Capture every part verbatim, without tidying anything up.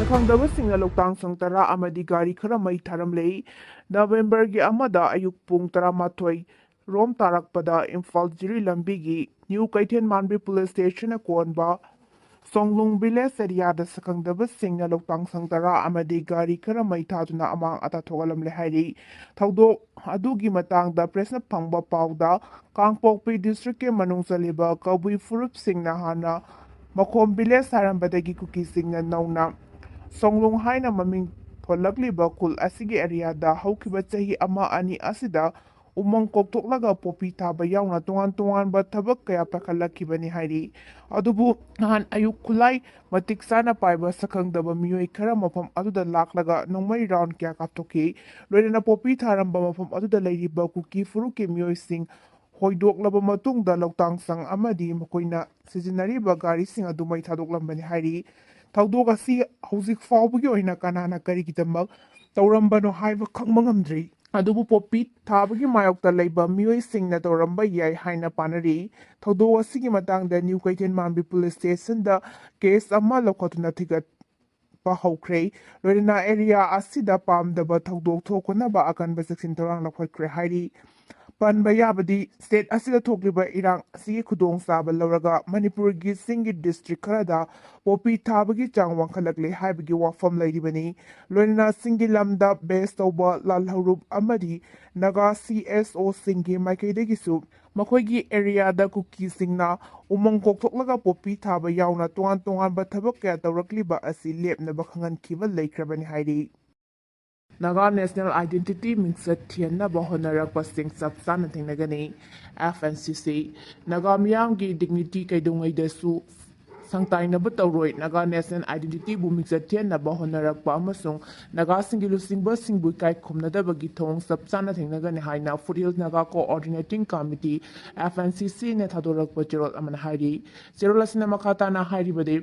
ꯈꯪꯗꯕꯁꯤꯡꯅ ꯂꯧꯇꯥꯡ ꯁꯪ ꯇꯔꯥ ꯑꯃꯗꯤ ꯒꯥꯔꯤ ꯈꯔ ꯃꯩ ꯊꯥꯔꯝꯂꯦ꯫ ꯅꯕꯦꯝꯕꯔꯒꯤ ꯑꯃꯗ ꯑꯌꯨꯛ ꯄꯨꯡ ꯇꯔꯥꯃꯥꯊꯣꯏ ꯔꯣꯝ ꯇꯥꯔꯛꯄꯗ ꯏꯝꯐꯥꯜ ꯖꯤꯔꯤ ꯂꯝꯕꯤꯒꯤ ꯅ꯭ꯌꯨ ꯀꯩꯊꯦꯜ ꯃꯥꯟꯕꯤ ꯄꯨꯂꯤꯁ ꯁ꯭ꯇꯦꯁꯟꯅ ꯀꯣꯟꯕ ꯁꯣꯡꯂꯨꯡ ꯚꯤꯂꯦꯖ ꯑꯦꯔꯤꯌꯥꯗ ꯁꯛꯈꯪꯗꯕꯁꯤꯡꯅ ꯂꯧꯇꯥꯡ ꯁꯪ ꯇꯔꯥ ꯑꯃꯗꯤ ꯒꯥꯔꯤ ꯈꯔ ꯃꯩ ꯊꯥꯗꯨꯅ ꯑꯃꯥꯡ ꯑꯇꯥ ꯊꯣꯛꯍꯜꯂꯝꯂꯦ ꯍꯥꯏꯔꯤ꯫ ꯊꯧꯗꯣꯛ ꯑꯗꯨꯒꯤ ꯃꯇꯥꯡꯗ ꯄ꯭ꯔꯦꯁꯅ ꯐꯪꯕ ꯄꯥꯎꯗ, ꯀꯥꯡꯄꯣꯛꯄꯤ ꯗꯤꯁꯇ꯭ꯔꯤꯛꯀꯤ ꯃꯅꯨꯡ ꯆꯜꯂꯤꯕ ꯀꯕꯨꯏ ꯐꯨꯔꯨꯞꯁꯤꯡꯅ ꯍꯥꯟꯅ ꯃꯈꯣꯝ ꯚꯤꯂꯦꯖ ꯍꯥꯏꯔꯝꯕꯗꯒꯤ ꯀꯨꯀꯤꯁꯤꯡꯅ ꯅꯧꯅ ꯁꯣꯡꯂꯨꯡ ꯍꯥꯏꯅ ꯃꯃꯤꯡ ꯊꯣꯜꯂꯛꯂꯤꯕ ꯈꯨꯜ ꯑꯁꯤꯒꯤ ꯑꯦꯔꯤꯌꯥꯗ ꯍꯧꯈꯤꯕ ꯆꯍꯤ ꯑꯃ ꯑꯅꯤ ꯑꯁꯤꯗ ꯎꯃꯪ ꯀꯣꯛꯊꯣꯛꯂꯒ ꯄꯣꯄꯤ ꯊꯥꯕ ꯌꯥꯎꯅ ꯇꯣꯉꯥꯟ ꯇꯣꯉꯥꯟꯕ ꯊꯕꯛ ꯀꯌꯥ ꯄꯥꯏꯈꯠꯂꯛꯈꯤꯕꯅꯤ ꯍꯥꯏꯔꯤ꯫ ꯑꯗꯨꯕꯨ ꯅꯍꯥꯟ ꯑꯌꯨꯛ ꯈꯨꯠꯂꯥꯏ ꯃꯇꯤꯛ ꯆꯥꯅ ꯄꯥꯏꯕ ꯁꯛꯈꯪꯗꯕ ꯃꯤꯑꯣꯏ ꯈꯔ ꯃꯐꯝ ꯑꯗꯨꯗ ꯂꯥꯛꯂꯒ ꯅꯣꯡꯃꯩ ꯔꯥꯎꯟ ꯀꯌꯥ ꯀꯥꯞꯊꯣꯛꯈꯤ꯫ ꯂꯣꯏꯅꯅ ꯄꯣꯄꯤ ꯊꯥꯔꯝꯕ ꯃꯐꯝ ꯑꯗꯨꯗ ꯂꯩꯔꯤꯕ ꯀꯨꯀꯤ ꯐꯨꯔꯨꯞꯀꯤ ꯃꯤꯑꯣꯏꯁꯤꯡ ꯍꯣꯏꯗꯣꯛꯂꯕ ꯃꯇꯨꯡꯗ ꯂꯧꯇꯥꯡ ꯁꯪ ꯑꯃꯗꯤ ꯃꯈꯣꯏꯅ ꯁꯤꯖꯤꯟꯅꯔꯤꯕ ꯒꯥꯔꯤꯁꯤꯡ ꯑꯗꯨ ꯃꯩ ꯊꯥꯗꯣꯛꯂꯝꯕꯅꯤ ꯍꯥꯏꯔꯤ꯫ ꯊꯧꯗꯣꯛ ꯑꯁꯤ ꯍꯧꯖꯤꯛ ꯐꯥꯎꯕꯒꯤ ꯑꯣꯏꯅ ꯀꯅꯥꯅ ꯀꯔꯤꯒꯤꯗꯃꯛ ꯇꯧꯔꯝꯕꯅꯣ ꯍꯥꯏꯕ ꯈꯪꯕ ꯉꯝꯗ꯭ꯔꯤ꯫ ꯑꯗꯨꯕꯨ ꯄꯣꯄꯤ ꯊꯥꯕꯒꯤ ꯃꯥꯌꯣꯛꯇ ꯂꯩꯕ ꯃꯤꯑꯣꯏꯁꯤꯡꯅ ꯇꯧꯔꯝꯕ ꯌꯥꯏ ꯍꯥꯏꯅ ꯄꯥꯅꯔꯤ꯫ ꯊꯧꯗꯣꯛ ꯑꯁꯤꯒꯤ ꯃꯇꯥꯡꯗ ꯅ꯭ꯌꯨ ꯀꯩꯊꯦꯜ ꯃꯥꯟꯕꯤ ꯄꯨꯂꯤꯁ ꯁ꯭ꯇꯦꯁꯟꯗ ꯀꯦꯁ ꯑꯃ ꯂꯧꯈꯠꯇꯨꯅ ꯊꯤꯒꯠꯄ ꯍꯧꯈ꯭ꯔꯦ꯫ ꯂꯣꯏꯅꯅ ꯑꯦꯔꯤꯌꯥ ꯑꯁꯤꯗ ꯄꯥꯝꯗꯕ ꯊꯧꯗꯣꯛ ꯊꯣꯛꯇꯅꯕ ꯑꯀꯟꯕ ꯆꯦꯛꯁꯤꯟ ꯊꯧꯔꯥꯡ ꯂꯧꯈꯠꯈ꯭ꯔꯦ ꯍꯥꯏꯔꯤ꯫ ꯄꯟꯕ ꯌꯥꯕꯗꯤ, ꯁ꯭ꯇꯦꯠ ꯑꯁꯤꯗ ꯊꯣꯛꯂꯤꯕ ꯏꯔꯥꯡ ꯑꯁꯤꯒꯤ ꯈꯨꯗꯣꯡꯆꯥꯕ ꯂꯧꯔꯒ ꯃꯅꯤꯄꯨꯔꯒꯤ ꯆꯤꯡꯒꯤ ꯗꯤꯁꯇ꯭ꯔꯤꯛ ꯈꯔꯗ ꯄꯣꯄꯤ ꯊꯥꯕꯒꯤ ꯆꯥꯡ ꯋꯥꯡꯈꯠꯂꯛꯂꯦ ꯍꯥꯏꯕꯒꯤ ꯋꯥꯐꯝ ꯂꯩꯔꯤꯕꯅꯤ꯫ ꯂꯣꯏꯅꯅ ꯆꯤꯡꯒꯤ ꯂꯝꯗ ꯕꯦꯁ ꯇꯧꯕ ꯂꯥꯜꯍꯧꯂꯨꯞ ꯑꯃꯗꯤ ꯅꯥꯒꯥ ꯁꯤ ꯑꯦꯁ ꯑꯣꯁꯤꯡꯒꯤ ꯃꯥꯏꯀꯩꯗꯒꯤꯁꯨ ꯃꯈꯣꯏꯒꯤ ꯑꯦꯔꯤꯌꯥꯗ ꯀꯨꯀꯤꯁꯤꯡꯅ ꯎꯃꯪ ꯀꯣꯛꯊꯣꯛꯂꯒ ꯄꯣꯄꯤ ꯊꯥꯕ ꯌꯥꯎꯅ ꯇꯣꯉꯥꯟ ꯇꯣꯉꯥꯟꯕ ꯊꯕꯛ ꯀꯌꯥ ꯇꯧꯔꯛꯂꯤꯕ ꯑꯁꯤ ꯂꯦꯞꯅꯕ ꯈꯪꯍꯟꯈꯤꯕ ꯂꯩꯈ꯭ꯔꯕꯅꯤ ꯍꯥꯏꯔꯤ꯫ ꯅꯥꯒꯥ ꯅꯦꯁꯅꯦꯜ ꯑꯥꯏꯗꯦꯟꯇꯤꯇꯤ ꯃꯤꯡꯆꯠ ꯊꯤꯍꯟꯅꯕ ꯍꯣꯠꯅꯔꯛꯄꯁꯤꯡ ꯆꯞ ꯆꯥꯅ ꯊꯦꯡꯅꯒꯅꯤ꯫ ꯑꯦꯐ ꯑꯦꯟ ꯁꯤ ꯁꯤ꯫ ꯅꯥꯒꯥ ꯃꯤꯌꯥꯝꯒꯤ ꯗꯤꯒꯅꯤꯇꯤ ꯀꯩꯗꯧꯉꯩꯗꯁꯨ ꯁꯪꯇꯥꯏꯅꯕ ꯇꯧꯔꯣꯏ꯫ ꯅꯥꯒꯥ ꯅꯦꯁꯅꯦꯜ ꯑꯥꯏꯗꯦꯟꯇꯤꯇꯤꯕꯨ ꯃꯤꯡꯆꯠ ꯊꯤꯍꯟꯅꯕ ꯍꯣꯠꯅꯔꯛꯄ ꯑꯃꯁꯨꯡ ꯅꯥꯒꯥꯁꯤꯡꯒꯤ ꯂꯨꯆꯤꯡꯕꯁꯤꯡꯕꯨ ꯏꯀꯥꯏ ꯈꯨꯝꯅꯗꯕꯒꯤ ꯊꯧꯑꯣꯡ ꯆꯞ ꯆꯥꯅ ꯊꯦꯡꯅꯒꯅꯤ ꯍꯥꯏꯅ foothills Naga coordinating committee, F N C ꯁꯤꯅ ꯊꯥꯗꯣꯔꯛꯄ ꯆꯦꯔꯣꯜ ꯑꯃꯅ ꯍꯥꯏꯔꯤ꯫ ꯆꯦꯔꯣꯜ ꯑꯁꯤꯅ ꯃꯈꯥ ꯇꯥꯅ ꯍꯥꯏꯔꯤꯕꯗꯤ,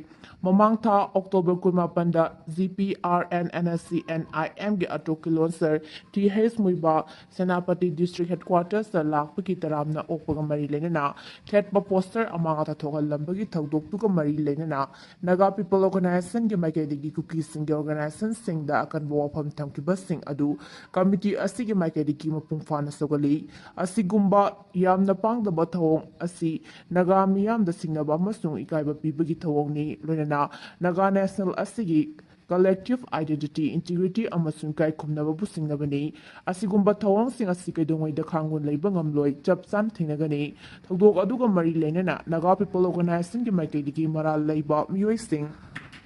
ꯃꯃꯥꯡ ꯊꯥ ꯑꯣꯛꯇꯣꯕꯔ ꯀꯨꯟꯃꯥꯄꯟꯗ G P R N N S C N I ꯑꯦꯝꯒꯤ ꯑꯇꯣꯛꯀꯤ ꯂꯣꯟꯁꯔ T H Muivah Senapati district ꯍꯦꯗꯀ꯭ꯋꯥꯔꯇꯔꯁꯇ ꯂꯥꯛꯄꯒꯤ ꯇꯔꯥꯝꯅ ꯑꯣꯛꯄꯒ ꯃꯔꯤ ꯂꯩꯅꯅ ꯊꯦꯠꯄ ꯄꯣꯁꯇꯔ ꯑꯃꯥꯡ ꯑꯇꯥ ꯊꯣꯛꯍꯜꯂꯝꯕꯒꯤ ꯊꯧꯗꯣꯛꯇꯨꯒ ꯃꯔꯤ ꯂꯣꯏꯅꯅ ꯅꯥꯒꯥ ꯄꯤꯄꯜ ꯑꯣꯔꯒꯅꯥꯏꯖꯦꯁꯟꯒꯤ ꯃꯥꯏꯀꯩꯗꯒꯤ ꯀꯨꯀꯤꯁꯤꯡꯒꯤ ꯑꯣꯔꯒꯅꯥꯏꯖꯦꯁꯟꯁꯤꯡꯗ ꯑꯀꯟꯕ ꯋꯥꯐꯝ ꯊꯝꯈꯤꯕꯁꯤꯡ ꯑꯗꯨ ꯀꯃꯤꯇꯤ ꯑꯁꯤꯒꯤ ꯃꯥꯏꯀꯩꯗꯒꯤ ꯃꯄꯨꯡ ꯐꯥꯅ ꯁꯧꯒꯠꯂꯤ꯫ ꯑꯁꯤꯒꯨꯝꯕ ꯌꯥꯝꯅ ꯄꯥꯡꯗꯕ ꯊꯧꯑꯣꯡ ꯑꯁꯤ ꯅꯥꯒꯥ ꯃꯤꯌꯥꯝꯗ ꯁꯤꯡꯅꯕ ꯑꯃꯁꯨꯡ ꯏꯀꯥꯏꯕ ꯄꯤꯕꯒꯤ ꯊꯧꯑꯣꯡꯅꯤ꯫ ꯂꯣꯏꯅꯅ ꯅꯥꯒꯥ ꯅꯦꯁꯅꯦꯜ ꯑꯁꯤꯒꯤ collective identity, integrity ꯑꯃꯁꯨꯡ ꯏꯀꯥꯏ ꯈꯨꯝꯅꯕꯕꯨ ꯁꯤꯡꯅꯕꯅꯤ꯫ ꯑꯁꯤꯒꯨꯝꯕ ꯊꯧꯑꯣꯡꯁꯤꯡ ꯑꯁꯤ ꯀꯩꯗꯧꯉꯩꯗ ꯈꯥꯡꯕ ꯂꯩꯕ ꯉꯝꯂꯣꯏ꯫ ꯆꯞ ꯆꯥꯅ ꯊꯦꯡꯅꯒꯅꯤ꯫ ꯊꯧꯗꯣꯛ ꯑꯗꯨꯒ ꯃꯔꯤ ꯂꯩꯅꯅ ꯅꯥꯒꯥ ꯄꯤꯄꯜ ꯑꯣꯔꯒꯅꯥꯏꯖꯦꯁꯟꯒꯤ ꯃꯥꯏꯀꯩꯗꯒꯤ ꯃꯔꯥꯜ ꯂꯩꯕ ꯃꯤꯑꯣꯏꯁꯤꯡ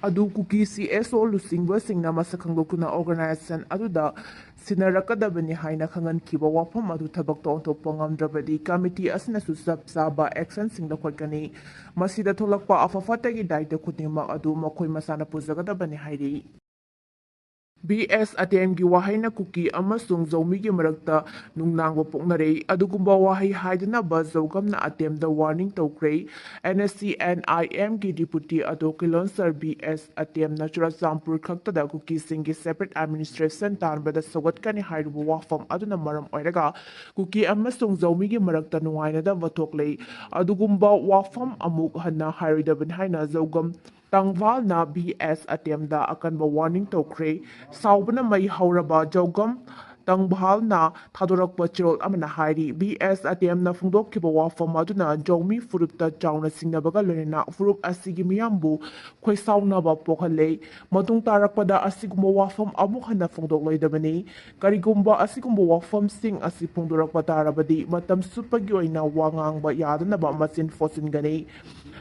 ꯑꯗꯨ ꯀꯨꯀꯤ ꯁꯤ ꯑꯦꯁ ꯑꯣ ꯂꯨꯆꯤꯡꯕꯁꯤꯡꯅ ꯃꯁꯛ ꯈꯪꯗꯣꯛꯇꯨꯅ ꯑꯣꯔꯒꯅꯥꯏꯖꯦꯁꯟ ꯑꯗꯨꯗ ꯁꯤꯟꯅꯔꯛꯀꯗꯕꯅꯤ ꯍꯥꯏꯅ ꯈꯪꯍꯟꯈꯤꯕ ꯋꯥꯐꯝ ꯑꯗꯨ ꯊꯕꯛꯇ ꯑꯣꯟꯊꯣꯛꯄ ꯉꯝꯗ꯭ꯔꯕꯗꯤ ꯀꯃꯤꯇꯤ ꯑꯁꯤꯅꯁꯨ ꯆꯞ ꯆꯥꯕ ꯑꯦꯛꯁꯟꯁꯤꯡ ꯂꯧꯈꯠꯀꯅꯤ꯫ ꯃꯁꯤꯗ ꯊꯣꯛꯂꯛꯄ ꯑꯐ ꯐꯠꯇꯒꯤ ꯗꯥꯏꯇ ꯈꯨꯗꯤꯡꯃꯛ ꯑꯗꯨ ꯃꯈꯣꯏ ꯃꯁꯥꯅ ꯄꯨꯖꯒꯗꯕꯅꯤ ꯍꯥꯏꯔꯤ꯫ ꯕꯤ ꯑꯦꯁ ꯑꯇꯦꯝꯒꯤ ꯋꯥꯍꯩꯅ ꯀꯨꯀꯤ ꯑꯃꯁꯨꯡ ꯖꯧꯃꯤꯒꯤ ꯃꯔꯛꯇ ꯅꯨꯡꯅꯥꯡꯕ ꯄꯣꯛꯅꯔꯦ꯫ ꯑꯗꯨꯒꯨꯝꯕ ꯋꯥꯍꯩ ꯍꯥꯏꯗꯅꯕ ꯖꯧꯒꯝꯅ ꯑꯇꯦꯝꯗ ꯋꯥꯔꯅꯤꯡ ꯇꯧꯈ꯭ꯔꯦ꯫ And S C N I ꯑꯦꯝꯒꯤ ꯗꯤꯄꯨꯇꯤ ꯑꯗꯣ ꯀꯤꯂꯣꯟꯁꯔ ꯕꯤ ꯑꯦꯁ ꯑꯇꯦꯝꯅ ꯆꯨꯔꯆꯥꯟꯄꯨꯔ ꯈꯛꯇꯗ ꯀꯨꯀꯤꯁꯤꯡꯒꯤ ꯁꯦꯄꯔꯦꯠ ꯑꯦꯗꯃꯤꯅꯤꯁꯇ꯭ꯔꯦꯁꯟ ꯇꯥꯟꯕꯗ ꯁꯧꯒꯠꯀꯅꯤ ꯍꯥꯏꯔꯤꯕ ꯋꯥꯐꯝ ꯑꯗꯨꯅ ꯃꯔꯝ ꯑꯣꯏꯔꯒ ꯀꯨꯀꯤ ꯑꯃꯁꯨꯡ ꯖꯧꯃꯤꯒꯤ ꯃꯔꯛꯇ ꯅꯨꯡꯉꯥꯏꯅꯗꯕ ꯊꯣꯛꯂꯦ꯫ ꯑꯗꯨꯒꯨꯝꯕ ꯋꯥꯐꯝ ꯑꯃꯨꯛ ꯍꯟꯅ ꯍꯥꯏꯔꯣꯏꯗꯕꯅꯤ ꯍꯥꯏꯅ ꯖꯧꯒꯝ ꯇꯪꯚꯥꯜꯅ ꯕꯤ ꯑꯦꯁ ꯑꯇꯦꯝꯗ ꯑꯀꯟꯕ ꯋꯥꯔꯅꯤꯡ ꯇꯧꯈ꯭ꯔꯦ꯫ ꯁꯥꯎꯕꯅ ꯃꯩ ꯍꯧꯔꯕ ꯖꯧꯒꯝ ꯇꯪꯚꯥꯜꯅ ꯊꯥꯗꯣꯔꯛꯄ ꯆꯦꯔꯣꯜ ꯑꯃꯅ ꯍꯥꯏꯔꯤ, ꯕꯤ ꯑꯦꯁ ꯑꯇꯦꯝꯅ ꯐꯣꯡꯗꯣꯛꯈꯤꯕ ꯋꯥꯐꯝ ꯑꯗꯨꯅ ꯖꯧꯃꯤ ꯐꯨꯔꯨꯞꯇ ꯆꯥꯎꯅ ꯁꯤꯡꯅꯕꯒ ꯂꯣꯏꯅꯅ ꯐꯨꯔꯨꯞ ꯑꯁꯤꯒꯤ ꯃꯤꯌꯥꯝꯕꯨ ꯈꯣꯏꯁꯥꯎꯅꯕ ꯄꯣꯛꯍꯜꯂꯦ꯫ ꯃꯇꯨꯡ ꯇꯥꯔꯛꯄꯗ ꯑꯁꯤꯒꯨꯝꯕ ꯋꯥꯐꯝ ꯑꯃꯨꯛ ꯍꯟꯅ ꯐꯣꯡꯗꯣꯛꯂꯣꯏꯗꯕꯅꯤ꯫ ꯀꯔꯤꯒꯨꯝꯕ ꯑꯁꯤꯒꯨꯝꯕ ꯋꯥꯐꯝꯁꯤꯡ ꯑꯁꯤ ꯐꯣꯡꯗꯣꯔꯛꯄ ꯇꯥꯔꯕꯗꯤ ꯃꯇꯝ ꯆꯨꯞꯄꯒꯤ ꯑꯣꯏꯅ ꯋꯥ ꯉꯥꯡꯕ ꯌꯥꯗꯅꯕ ꯃꯆꯤꯟ ꯐꯣꯠꯆꯤꯟꯒꯅꯤ꯫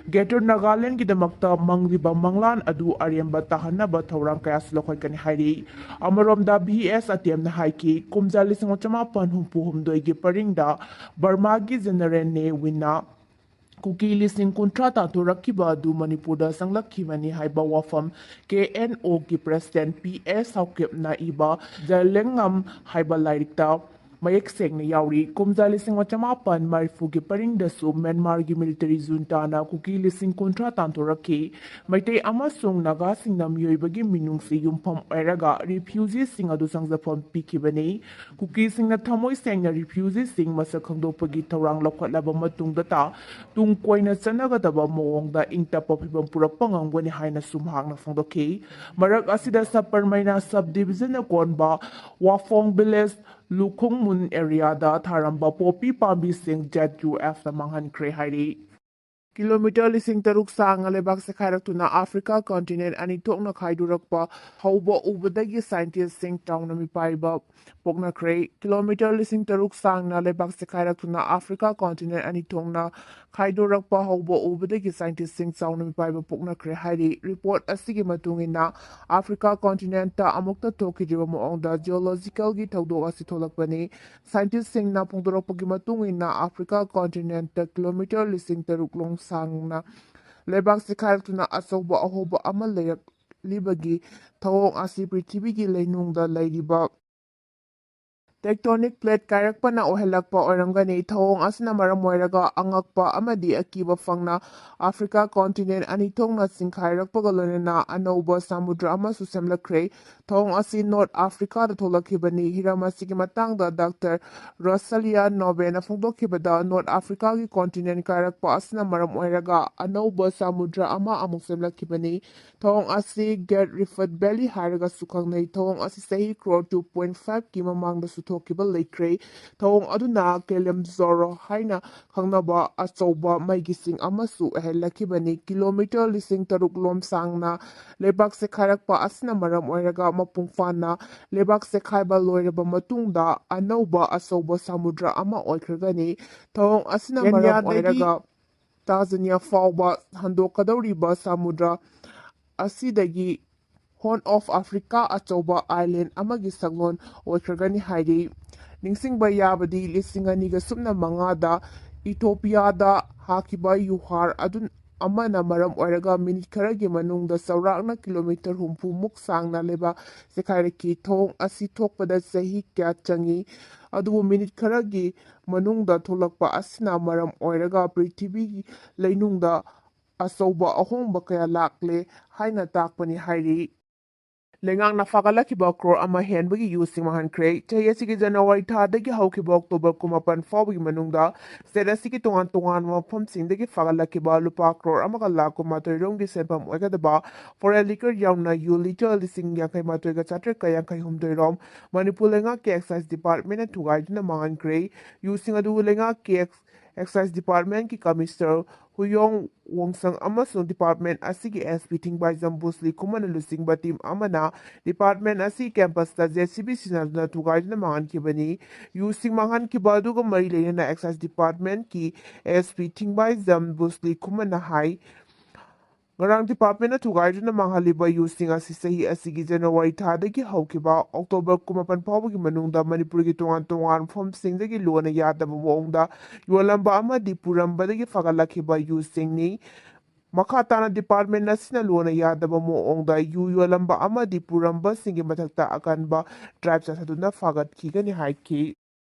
ꯒ꯭ꯔꯦꯇꯔ ꯅꯥꯒꯥꯂꯦꯟꯒꯤꯗꯃꯛꯇ ꯃꯪꯂꯤꯕ ꯃꯪꯂꯥꯟ ꯑꯗꯨ ꯑꯔꯦꯝꯕ ꯇꯥꯍꯟꯅꯕ ꯊꯧꯔꯥꯡ ꯀꯌꯥꯁꯨ ꯂꯧꯈꯠꯀꯅꯤ ꯍꯥꯏꯔꯤ꯫ ꯑꯃꯔꯣꯝꯗ ꯚꯤ ꯑꯦꯁ ꯑꯇꯦꯝꯅ ꯍꯥꯏꯈꯤ, ꯀꯨꯝꯖꯥ ꯂꯤꯁꯤꯡ ꯑꯃ ꯆꯃꯥꯄꯟ ꯍꯨꯝꯐꯨ ꯍꯨꯝꯗꯣꯏꯒꯤ ꯄꯔꯤꯡꯗ ꯕꯔꯃꯥꯒꯤ ꯖꯦꯅꯔꯦꯜ ꯅꯦ ꯋꯤꯟꯅ ꯀꯨꯀꯤ ꯂꯤꯁꯤꯡ ꯀꯨꯟꯊ꯭ꯔꯥ ꯇꯥꯟꯊꯣꯔꯛꯈꯤꯕ ꯑꯗꯨ ꯃꯅꯤꯄꯨꯔꯗ ꯆꯪꯂꯛꯈꯤꯕꯅꯤ ꯍꯥꯏꯕ ꯋꯥꯐꯝ ꯀꯦ ꯑꯦꯟ ꯑꯣꯒꯤ ꯄ꯭ꯔꯦꯁꯤꯗꯦꯟꯠ ꯄꯤ ꯑꯦꯁ ꯁꯥꯎꯀꯦꯞꯅ ꯏꯕ ꯖꯂꯦꯡꯉꯝ ꯍꯥꯏꯕ ꯂꯥꯏꯔꯤꯛꯇ ꯃꯌꯦꯛ ꯁꯦꯡꯅ ꯌꯥꯎꯔꯤ꯫ ꯀꯨꯝꯖꯥ ꯂꯤꯁꯤꯡ ꯑꯃ ꯆꯃꯥꯄꯟ ꯃꯔꯤꯐꯨꯒꯤ ꯄꯔꯤꯡꯗꯁꯨ ꯃ꯭ꯌꯥꯟꯃꯥꯔꯒꯤ ꯃꯤꯂꯤꯇꯔꯤ ꯖꯨꯟꯇꯥꯅ ꯀꯨꯀꯤ ꯂꯤꯁꯤꯡ ꯀꯨꯟꯊ꯭ꯔꯥ ꯇꯥꯟꯊꯣꯔꯛꯈꯤ꯫ ꯃꯩꯇꯩ ꯑꯃꯁꯨꯡ ꯅꯥꯒꯥꯁꯤꯡꯅ ꯃꯤꯑꯣꯏꯕꯒꯤ ꯃꯤꯅꯨꯡꯁꯤ ꯌꯨꯝꯐꯝ ꯑꯣꯏꯔꯒ ꯔꯤꯐ꯭ꯌꯨꯖꯤꯁꯤꯡ ꯑꯗꯨ ꯆꯪꯖꯐꯝ ꯄꯤꯈꯤꯕꯅꯤ꯫ ꯀꯨꯀꯤꯁꯤꯡꯅ ꯊꯃꯣꯏ ꯁꯦꯡꯅ ꯔꯤꯐ꯭ꯌꯨꯖꯤꯁꯤꯡ ꯃꯁꯛ ꯈꯪꯗꯣꯛꯄꯒꯤ ꯊꯧꯔꯥꯡ ꯂꯧꯈꯠꯂꯕ ꯃꯇꯨꯡꯗꯇ ꯇꯨꯡ ꯀꯣꯏꯅ ꯆꯠꯅꯒꯗꯕ ꯃꯑꯣꯡꯗ ꯏꯪ ꯇꯞꯄ ꯐꯤꯕꯝ ꯄꯨꯔꯛꯄ ꯉꯝꯒꯅꯤ ꯍꯥꯏꯅꯁꯨ ꯃꯍꯥꯛꯅ ꯐꯣꯡꯗꯣꯛꯈꯤ꯫ ꯃꯔꯛ ꯑꯁꯤꯗ ꯁꯕ ꯄꯔꯃꯩꯅ ꯁꯕ ꯗꯤꯕꯤꯖꯟꯅ ꯀꯣꯟꯕ ꯋꯥꯐꯣꯡ ꯚꯤꯂꯦꯖ ꯂꯨꯈꯣꯡꯃꯨꯟ ꯑꯦꯔꯤꯌꯥꯗ ꯊꯥꯔꯝꯕ ꯄꯣꯄꯤ ꯄꯥꯝꯕꯤꯁꯤꯡ ꯖꯦꯠ ꯌꯨ ꯑꯦꯐꯅ ꯃꯥꯡꯍꯟꯈ꯭ꯔꯦ ꯍꯥꯏꯔꯤ꯫ ꯀꯤꯂꯣꯃꯤꯇꯔ ꯂꯤꯁꯤꯡ ꯇꯔꯨꯛ ꯁꯥꯡꯅ ꯂꯩꯕꯥꯛ ꯆꯦꯈꯥꯏꯔꯛꯇꯨꯅ ꯑꯐ꯭ꯔꯤꯀꯥ ꯀꯟꯇꯤꯅꯦꯟ ꯑꯅꯤ ꯊꯣꯛꯅ ꯈꯥꯏꯗꯣꯔꯛꯄ ꯍꯧꯕ ꯎꯕꯗꯒꯤ ꯁꯥꯏꯟꯇꯤꯁꯁꯤꯡ ꯆꯥꯎꯅ ꯃꯤꯄꯥꯏꯕ ꯄꯣꯛꯅꯈ꯭ꯔꯦ꯫ ꯀꯤꯂꯣꯃꯤꯇꯔ ꯂꯤꯁꯤꯡ ꯇꯔꯨꯛ ꯁꯥꯡꯅ ꯂꯩꯕꯥꯛ ꯆꯦꯈꯥꯏꯔꯛꯇꯨꯅ ꯑꯐ꯭ꯔꯤꯀꯥ ꯀꯟꯇꯤꯅꯦꯟ ꯑꯅꯤ ꯊꯣꯛꯅ ꯈꯥꯏꯗꯣꯔꯛꯄ ꯍꯧꯕ ꯎꯕꯗꯒꯤ ꯁꯥꯏꯟꯇꯤꯁꯁꯤꯡ ꯆꯥꯎꯅ ꯃꯤꯄꯥꯏꯕ ꯄꯣꯛꯅꯈ꯭ꯔꯦ ꯍꯥꯏꯔꯤ꯫ ꯔꯤꯄꯣꯔꯠ ꯑꯁꯤꯒꯤ ꯃꯇꯨꯡ ꯏꯟꯅ, ꯑꯐ꯭ꯔꯤꯀꯥ ꯀꯟꯇꯤꯅꯦꯟꯇ ꯑꯃꯨꯛꯇ ꯊꯣꯛꯈꯤꯗ꯭ꯔꯤꯕ ꯃꯑꯣꯡꯗ ꯖꯤꯑꯣꯂꯣꯖꯤꯀꯦꯜꯒꯤ ꯊꯧꯗꯣꯛ ꯑꯁꯤ ꯊꯣꯛꯂꯛꯄꯅꯤ꯫ ꯁꯥꯏꯟꯇꯤꯁꯁꯤꯡꯅ ꯐꯣꯡꯗꯣꯔꯛꯄꯒꯤ ꯃꯇꯨꯡ ꯏꯟꯅ, ꯑꯐ꯭ꯔꯤꯀꯥ ꯀꯟꯇꯤꯅꯦꯟꯇ ꯀꯤꯂꯣꯃꯤꯇꯔ ꯂꯤꯁꯤꯡ ꯇꯔꯨꯛ ꯂꯣꯝ ꯁꯥꯡꯅ ꯂꯩꯕꯥꯛ ꯆꯦꯈꯥꯏꯔꯛꯇꯨꯅ ꯑꯆꯧꯕ ꯑꯍꯣꯕ ꯑꯃ ꯂꯩꯔꯛꯂꯤꯕꯒꯤ ꯊꯧꯑꯣꯡ ꯑꯁꯤ ꯄ꯭ꯔꯤꯊꯤꯕꯤꯒꯤ ꯂꯩꯅꯨꯡꯗ ꯂꯩꯔꯤꯕ ꯇꯦꯛꯇꯣꯅꯤꯛ ꯄ꯭ꯂꯦꯠ ꯀꯥꯏꯔꯛꯄꯅ ꯑꯣꯏꯍꯜꯂꯛꯄ ꯑꯣꯏꯔꯝꯒꯅꯤ꯫ ꯊꯧꯑꯣꯡ ꯑꯁꯤꯅ ꯃꯔꯝ ꯑꯣꯏꯔꯒ ꯑꯉꯛꯄ ꯑꯃꯗꯤ ꯑꯀꯤꯕ ꯐꯪꯅ ꯑꯐ꯭ꯔꯤꯀꯥ ꯀꯟꯇꯤꯅꯦꯟ ꯑꯅꯤ ꯊꯣꯛꯅ ꯆꯤꯡꯈꯥꯏꯔꯛꯄꯒ ꯂꯣꯏꯅꯅ ꯑꯅꯧꯕ ꯁꯃꯨꯗ꯭ꯔ ꯑꯃꯁꯨ ꯁꯦꯝꯂꯛꯈ꯭ꯔꯦ꯫ ꯊꯧꯑꯣꯡ ꯑꯁꯤ ꯅꯣꯔꯠ ꯑꯐ꯭ꯔꯤꯀꯥꯗ ꯊꯣꯛꯂꯛꯈꯤꯕꯅꯤ꯫ ꯍꯤꯔꯝ ꯑꯁꯤꯒꯤ ꯃꯇꯥꯡꯗ ꯗꯥꯛꯇꯔ ꯔꯣꯁꯥꯂꯤꯌꯥ ꯅꯣꯕꯦꯅ ꯐꯣꯡꯗꯣꯛꯈꯤꯕꯗ, ꯅꯣꯔꯠ ꯑꯐ꯭ꯔꯤꯀꯥꯒꯤ ꯀꯟꯇꯤꯅꯦꯟ ꯀꯥꯏꯔꯛꯄ ꯑꯁꯤꯅ ꯃꯔꯝ ꯑꯣꯏꯔꯒ ꯑꯅꯧꯕ ꯁꯃꯨꯗ꯭ꯔ ꯑꯃ ꯑꯃꯨꯛ ꯁꯦꯝꯂꯛꯈꯤꯕꯅꯤ꯫ ꯊꯧꯑꯣꯡ ꯑꯁꯤ ꯒ꯭ꯔꯦꯠ ꯔꯤꯐꯠ ꯚꯦꯂꯤ ꯍꯥꯏꯔꯒꯁꯨ ꯈꯪꯅꯩ꯫ ꯊꯧꯑꯣꯡ ꯑꯁꯤ ꯆꯍꯤ ꯀ꯭ꯔꯣꯔ ꯇꯨ ꯄꯣꯏꯟꯠ ꯐꯥꯏꯚꯀꯤ ꯃꯃꯥꯡꯗꯁꯨ ꯊꯣꯛꯈꯤꯕ ꯂꯩꯈ꯭ꯔꯦ꯫ ꯊꯧꯑꯣꯡ ꯑꯗꯨꯅ ꯀꯦꯂꯦꯝꯖꯣꯔꯣ ꯍꯥꯏꯅ ꯈꯪꯅꯕ ꯑꯆꯧꯕ ꯃꯩꯒꯤ ꯆꯤꯡ ꯑꯃꯁꯨ ꯑꯣꯏꯍꯜꯂꯛꯈꯤꯕꯅꯤ꯫ ꯀꯤꯂꯣꯃꯤꯇꯔ ꯂꯤꯁꯤꯡ ꯇꯔꯨꯛ ꯂꯣꯝ ꯁꯥꯡꯅ ꯂꯩꯕꯥꯛ ꯆꯦꯈꯥꯏꯔꯛꯄ ꯑꯁꯤꯅ ꯃꯔꯝ ꯑꯣꯏꯔꯒ, ꯃꯄꯨꯡ ꯐꯥꯅ ꯂꯩꯕꯥꯛ ꯆꯦꯈꯥꯏꯕ ꯂꯣꯏꯔꯕ ꯃꯇꯨꯡꯗ ꯑꯅꯧꯕ ꯑꯆꯧꯕ ꯁꯃꯨꯗ꯭ꯔ ꯑꯃ ꯑꯣꯏꯈ꯭ꯔꯒꯅꯤ꯫ ꯊꯧꯑꯣꯡ ꯑꯁꯤꯅ ꯃꯔꯝ ꯀꯦꯅꯤꯌꯥꯗꯒꯤ ꯑꯣꯏꯔꯒ ꯇꯥꯖꯥꯅꯤꯌꯥ ꯐꯥꯎꯕ ꯍꯟꯗꯣꯛꯀꯗꯧꯔꯤꯕ ꯁꯃꯨꯗ꯭ꯔ ꯑꯁꯤꯗꯒꯤ ꯍꯣꯔꯟ ꯑꯣꯐ ꯑꯐ꯭ꯔꯤꯀꯥ ꯑꯆꯧꯕ ꯑꯥꯏꯂꯦꯟ ꯑꯃꯒꯤ ꯁꯛꯂꯣꯟ ꯑꯣꯏꯈ꯭ꯔꯒꯅꯤ ꯍꯥꯏꯔꯤ꯫ ꯅꯤꯡꯁꯤꯡꯕ ꯌꯥꯕꯗꯤ, ꯂꯤꯁꯤꯡ ꯑꯅꯤꯒ ꯁꯨꯞꯅ ꯃꯉꯥꯗ ꯏꯊꯣꯄꯤꯌꯥꯗ ꯍꯥꯈꯤꯕ ꯌꯨꯍꯥꯔ ꯑꯗꯨ ꯑꯃꯅ ꯃꯔꯝ ꯑꯣꯏꯔꯒ ꯃꯤꯅꯤꯠ ꯈꯔꯒꯤ ꯃꯅꯨꯡꯗ ꯆꯥꯎꯔꯥꯛꯅ ꯀꯤꯂꯣꯃꯤꯇꯔ ꯍꯨꯝꯐꯨ ꯃꯨꯛ ꯁꯥꯡꯅ ꯂꯩꯕ ꯆꯦꯈꯥꯏꯔꯛꯈꯤ꯫ ꯊꯣꯡ ꯑꯁꯤ ꯊꯣꯛꯄꯗ ꯆꯍꯤ ꯀꯌꯥ ꯆꯪꯏ, ꯑꯗꯨꯕꯨ ꯃꯤꯅꯤꯠ ꯈꯔꯒꯤ ꯃꯅꯨꯡꯗ ꯊꯣꯛꯂꯛꯄ ꯑꯁꯤꯅ ꯃꯔꯝ ꯑꯣꯏꯔꯒ ꯄ꯭ꯔꯤꯊꯤꯕꯤꯒꯤ ꯂꯩꯅꯨꯡꯗ ꯑꯆꯧꯕ ꯑꯍꯣꯡꯕ ꯀꯌꯥ ꯂꯥꯛꯂꯦ ꯍꯥꯏꯅ ꯇꯥꯛꯄꯅꯤ ꯍꯥꯏꯔꯤ꯫ ꯂꯩꯉꯥꯛꯅ ꯐꯥꯒꯠꯂꯛꯈꯤꯕ ꯀ꯭ꯔꯣꯔ ꯑꯃ ꯍꯦꯟꯕꯒꯤ ꯌꯨꯁꯤꯡ ꯃꯥꯡꯍꯟꯈ꯭ꯔꯦ꯫ ꯆꯍꯤ ꯑꯁꯤꯒꯤ ꯖꯅꯋꯥꯔꯤ ꯊꯥꯗꯒꯤ ꯍꯧꯈꯤꯕ ꯑꯣꯛꯇꯣꯕꯔ ꯀꯨꯟꯃꯥꯄꯟ ꯐꯥꯎꯕꯒꯤ ꯃꯅꯨꯡꯗ ꯁ꯭ꯇꯦꯠ ꯑꯁꯤꯒꯤ ꯇꯣꯉꯥꯟ ꯇꯣꯉꯥꯟꯕ ꯃꯐꯝꯁꯤꯡꯗꯒꯤ ꯐꯥꯒꯠꯂꯛꯈꯤꯕ ꯂꯨꯄꯥ ꯀ꯭ꯔꯣꯔ ꯑꯃꯒ ꯂꯥꯈ ꯀꯨꯟꯃꯥꯊꯣꯏ ꯔꯣꯝꯒꯤ ꯁꯦꯟꯐꯝ ꯑꯣꯏꯒꯗꯕ ꯐꯣꯔꯦꯟ ꯂꯤꯀꯔ ꯌꯥꯎꯅ ꯌꯨ ꯂꯤꯇꯔ ꯂꯤꯁꯤꯡ ꯌꯥꯡꯈꯩ ꯃꯥꯊꯣꯏꯒ ꯆꯥꯇ꯭ꯔꯦꯠꯀ ꯌꯥꯡꯈꯩ ꯍꯨꯝꯗꯣꯏ ꯔꯣꯝ ꯃꯅꯤꯄꯨꯔ ꯂꯩꯉꯥꯛꯀꯤ ꯑꯦꯛꯁꯥꯏꯖ ꯗꯤꯄꯥꯔꯠꯃꯦꯟꯅ ꯊꯨꯒꯥꯏꯗꯨꯅ ꯃꯥꯡꯍꯟꯈ꯭ꯔꯦ꯫ ꯌꯨꯁꯤꯡ ꯑꯗꯨ ꯂꯩꯉꯥꯛꯀꯤ ꯑꯦꯛ-, ꯑꯦꯛꯁꯥꯏꯖ ꯗꯤꯄꯥꯔꯠꯃꯦꯟꯒꯤ ꯀꯃꯤꯁꯅꯔ ꯍꯨꯌꯣꯡ ꯋꯣꯡꯁꯪ ꯑꯃꯁꯨꯡ ꯗꯤꯄꯥꯔꯠꯃꯦꯟ ꯑꯁꯤꯒꯤ ꯑꯦꯁ ꯄꯤ ꯊꯤꯡꯕꯥꯏꯖꯝ ꯕꯨꯁꯂꯤ ꯈꯨꯃꯟꯅ ꯂꯨꯆꯤꯡꯕ ꯇꯤꯝ ꯑꯃꯅ ꯗꯤꯄꯥꯔꯠꯃꯦꯟ ꯑꯁꯤ ꯀꯦꯝꯄꯁꯇ ꯖꯦ ꯁꯤ ꯕꯤ ꯁꯤꯖꯤꯟꯅꯗꯨꯅ ꯊꯨꯒꯥꯏꯗꯨꯅ ꯃꯥꯡꯍꯟꯈꯤꯕꯅꯤ꯫ ꯌꯨꯁꯤꯡ ꯃꯥꯡꯍꯟꯈꯤꯕ ꯑꯗꯨꯒ ꯃꯔꯤ ꯂꯩꯅꯅ ꯑꯦꯛꯁꯥꯏꯖ ꯗꯤꯄꯥꯔꯠꯃꯦꯟꯀꯤ ꯑꯦꯁ ꯄꯤ ꯊꯤꯡꯕꯥꯏꯖꯝ ꯕꯨꯁꯂꯤ ꯈꯨꯃꯟꯅ ꯍꯥꯏ, ꯉꯔꯥꯡ ꯗꯤꯄꯥꯔꯠꯃꯦꯟꯅ ꯊꯨꯒꯥꯏꯗꯨꯅ ꯃꯥꯡꯍꯜꯂꯤꯕ ꯌꯨꯁꯤꯡ ꯑꯁꯤ ꯆꯍꯤ ꯑꯁꯤꯒꯤ ꯖꯅꯋꯥꯔꯤ ꯊꯥꯗꯒꯤ ꯍꯧꯈꯤꯕ ꯑꯣꯛꯇꯣꯕꯔ ꯀꯨꯟꯃꯥꯄꯟ ꯐꯥꯎꯕꯒꯤ ꯃꯅꯨꯡꯗ ꯃꯅꯤꯄꯨꯔꯒꯤ ꯇꯣꯉꯥꯟ ꯇꯣꯉꯥꯟꯕ ꯃꯐꯝꯁꯤꯡꯗꯒꯤ ꯂꯣꯟꯅ ꯌꯥꯗꯕ ꯃꯑꯣꯡꯗ ꯌꯣꯜꯂꯝꯕ ꯑꯃꯗꯤ ꯄꯨꯔꯝꯕꯗꯒꯤ ꯐꯒꯠꯂꯛꯈꯤꯕ ꯌꯨꯁꯤꯡꯅꯤ꯫ ꯃꯈꯥ ꯇꯥꯅ ꯗꯤꯄꯥꯔꯠꯃꯦꯟ ꯑꯁꯤꯅ ꯂꯣꯟꯅ ꯌꯥꯗꯕ ꯃꯑꯣꯡꯗ ꯌꯨ ꯌꯣꯜꯂꯝꯕ ꯑꯃꯗꯤ ꯄꯨꯔꯝꯕꯁꯤꯡꯒꯤ ꯃꯊꯛꯇ ꯑꯀꯟꯕ ꯗ꯭ꯔꯥꯏꯚ ꯆꯠꯊꯗꯨꯅ ꯐꯥꯒꯠꯈꯤꯒꯅꯤ ꯍꯥꯏꯈꯤ꯫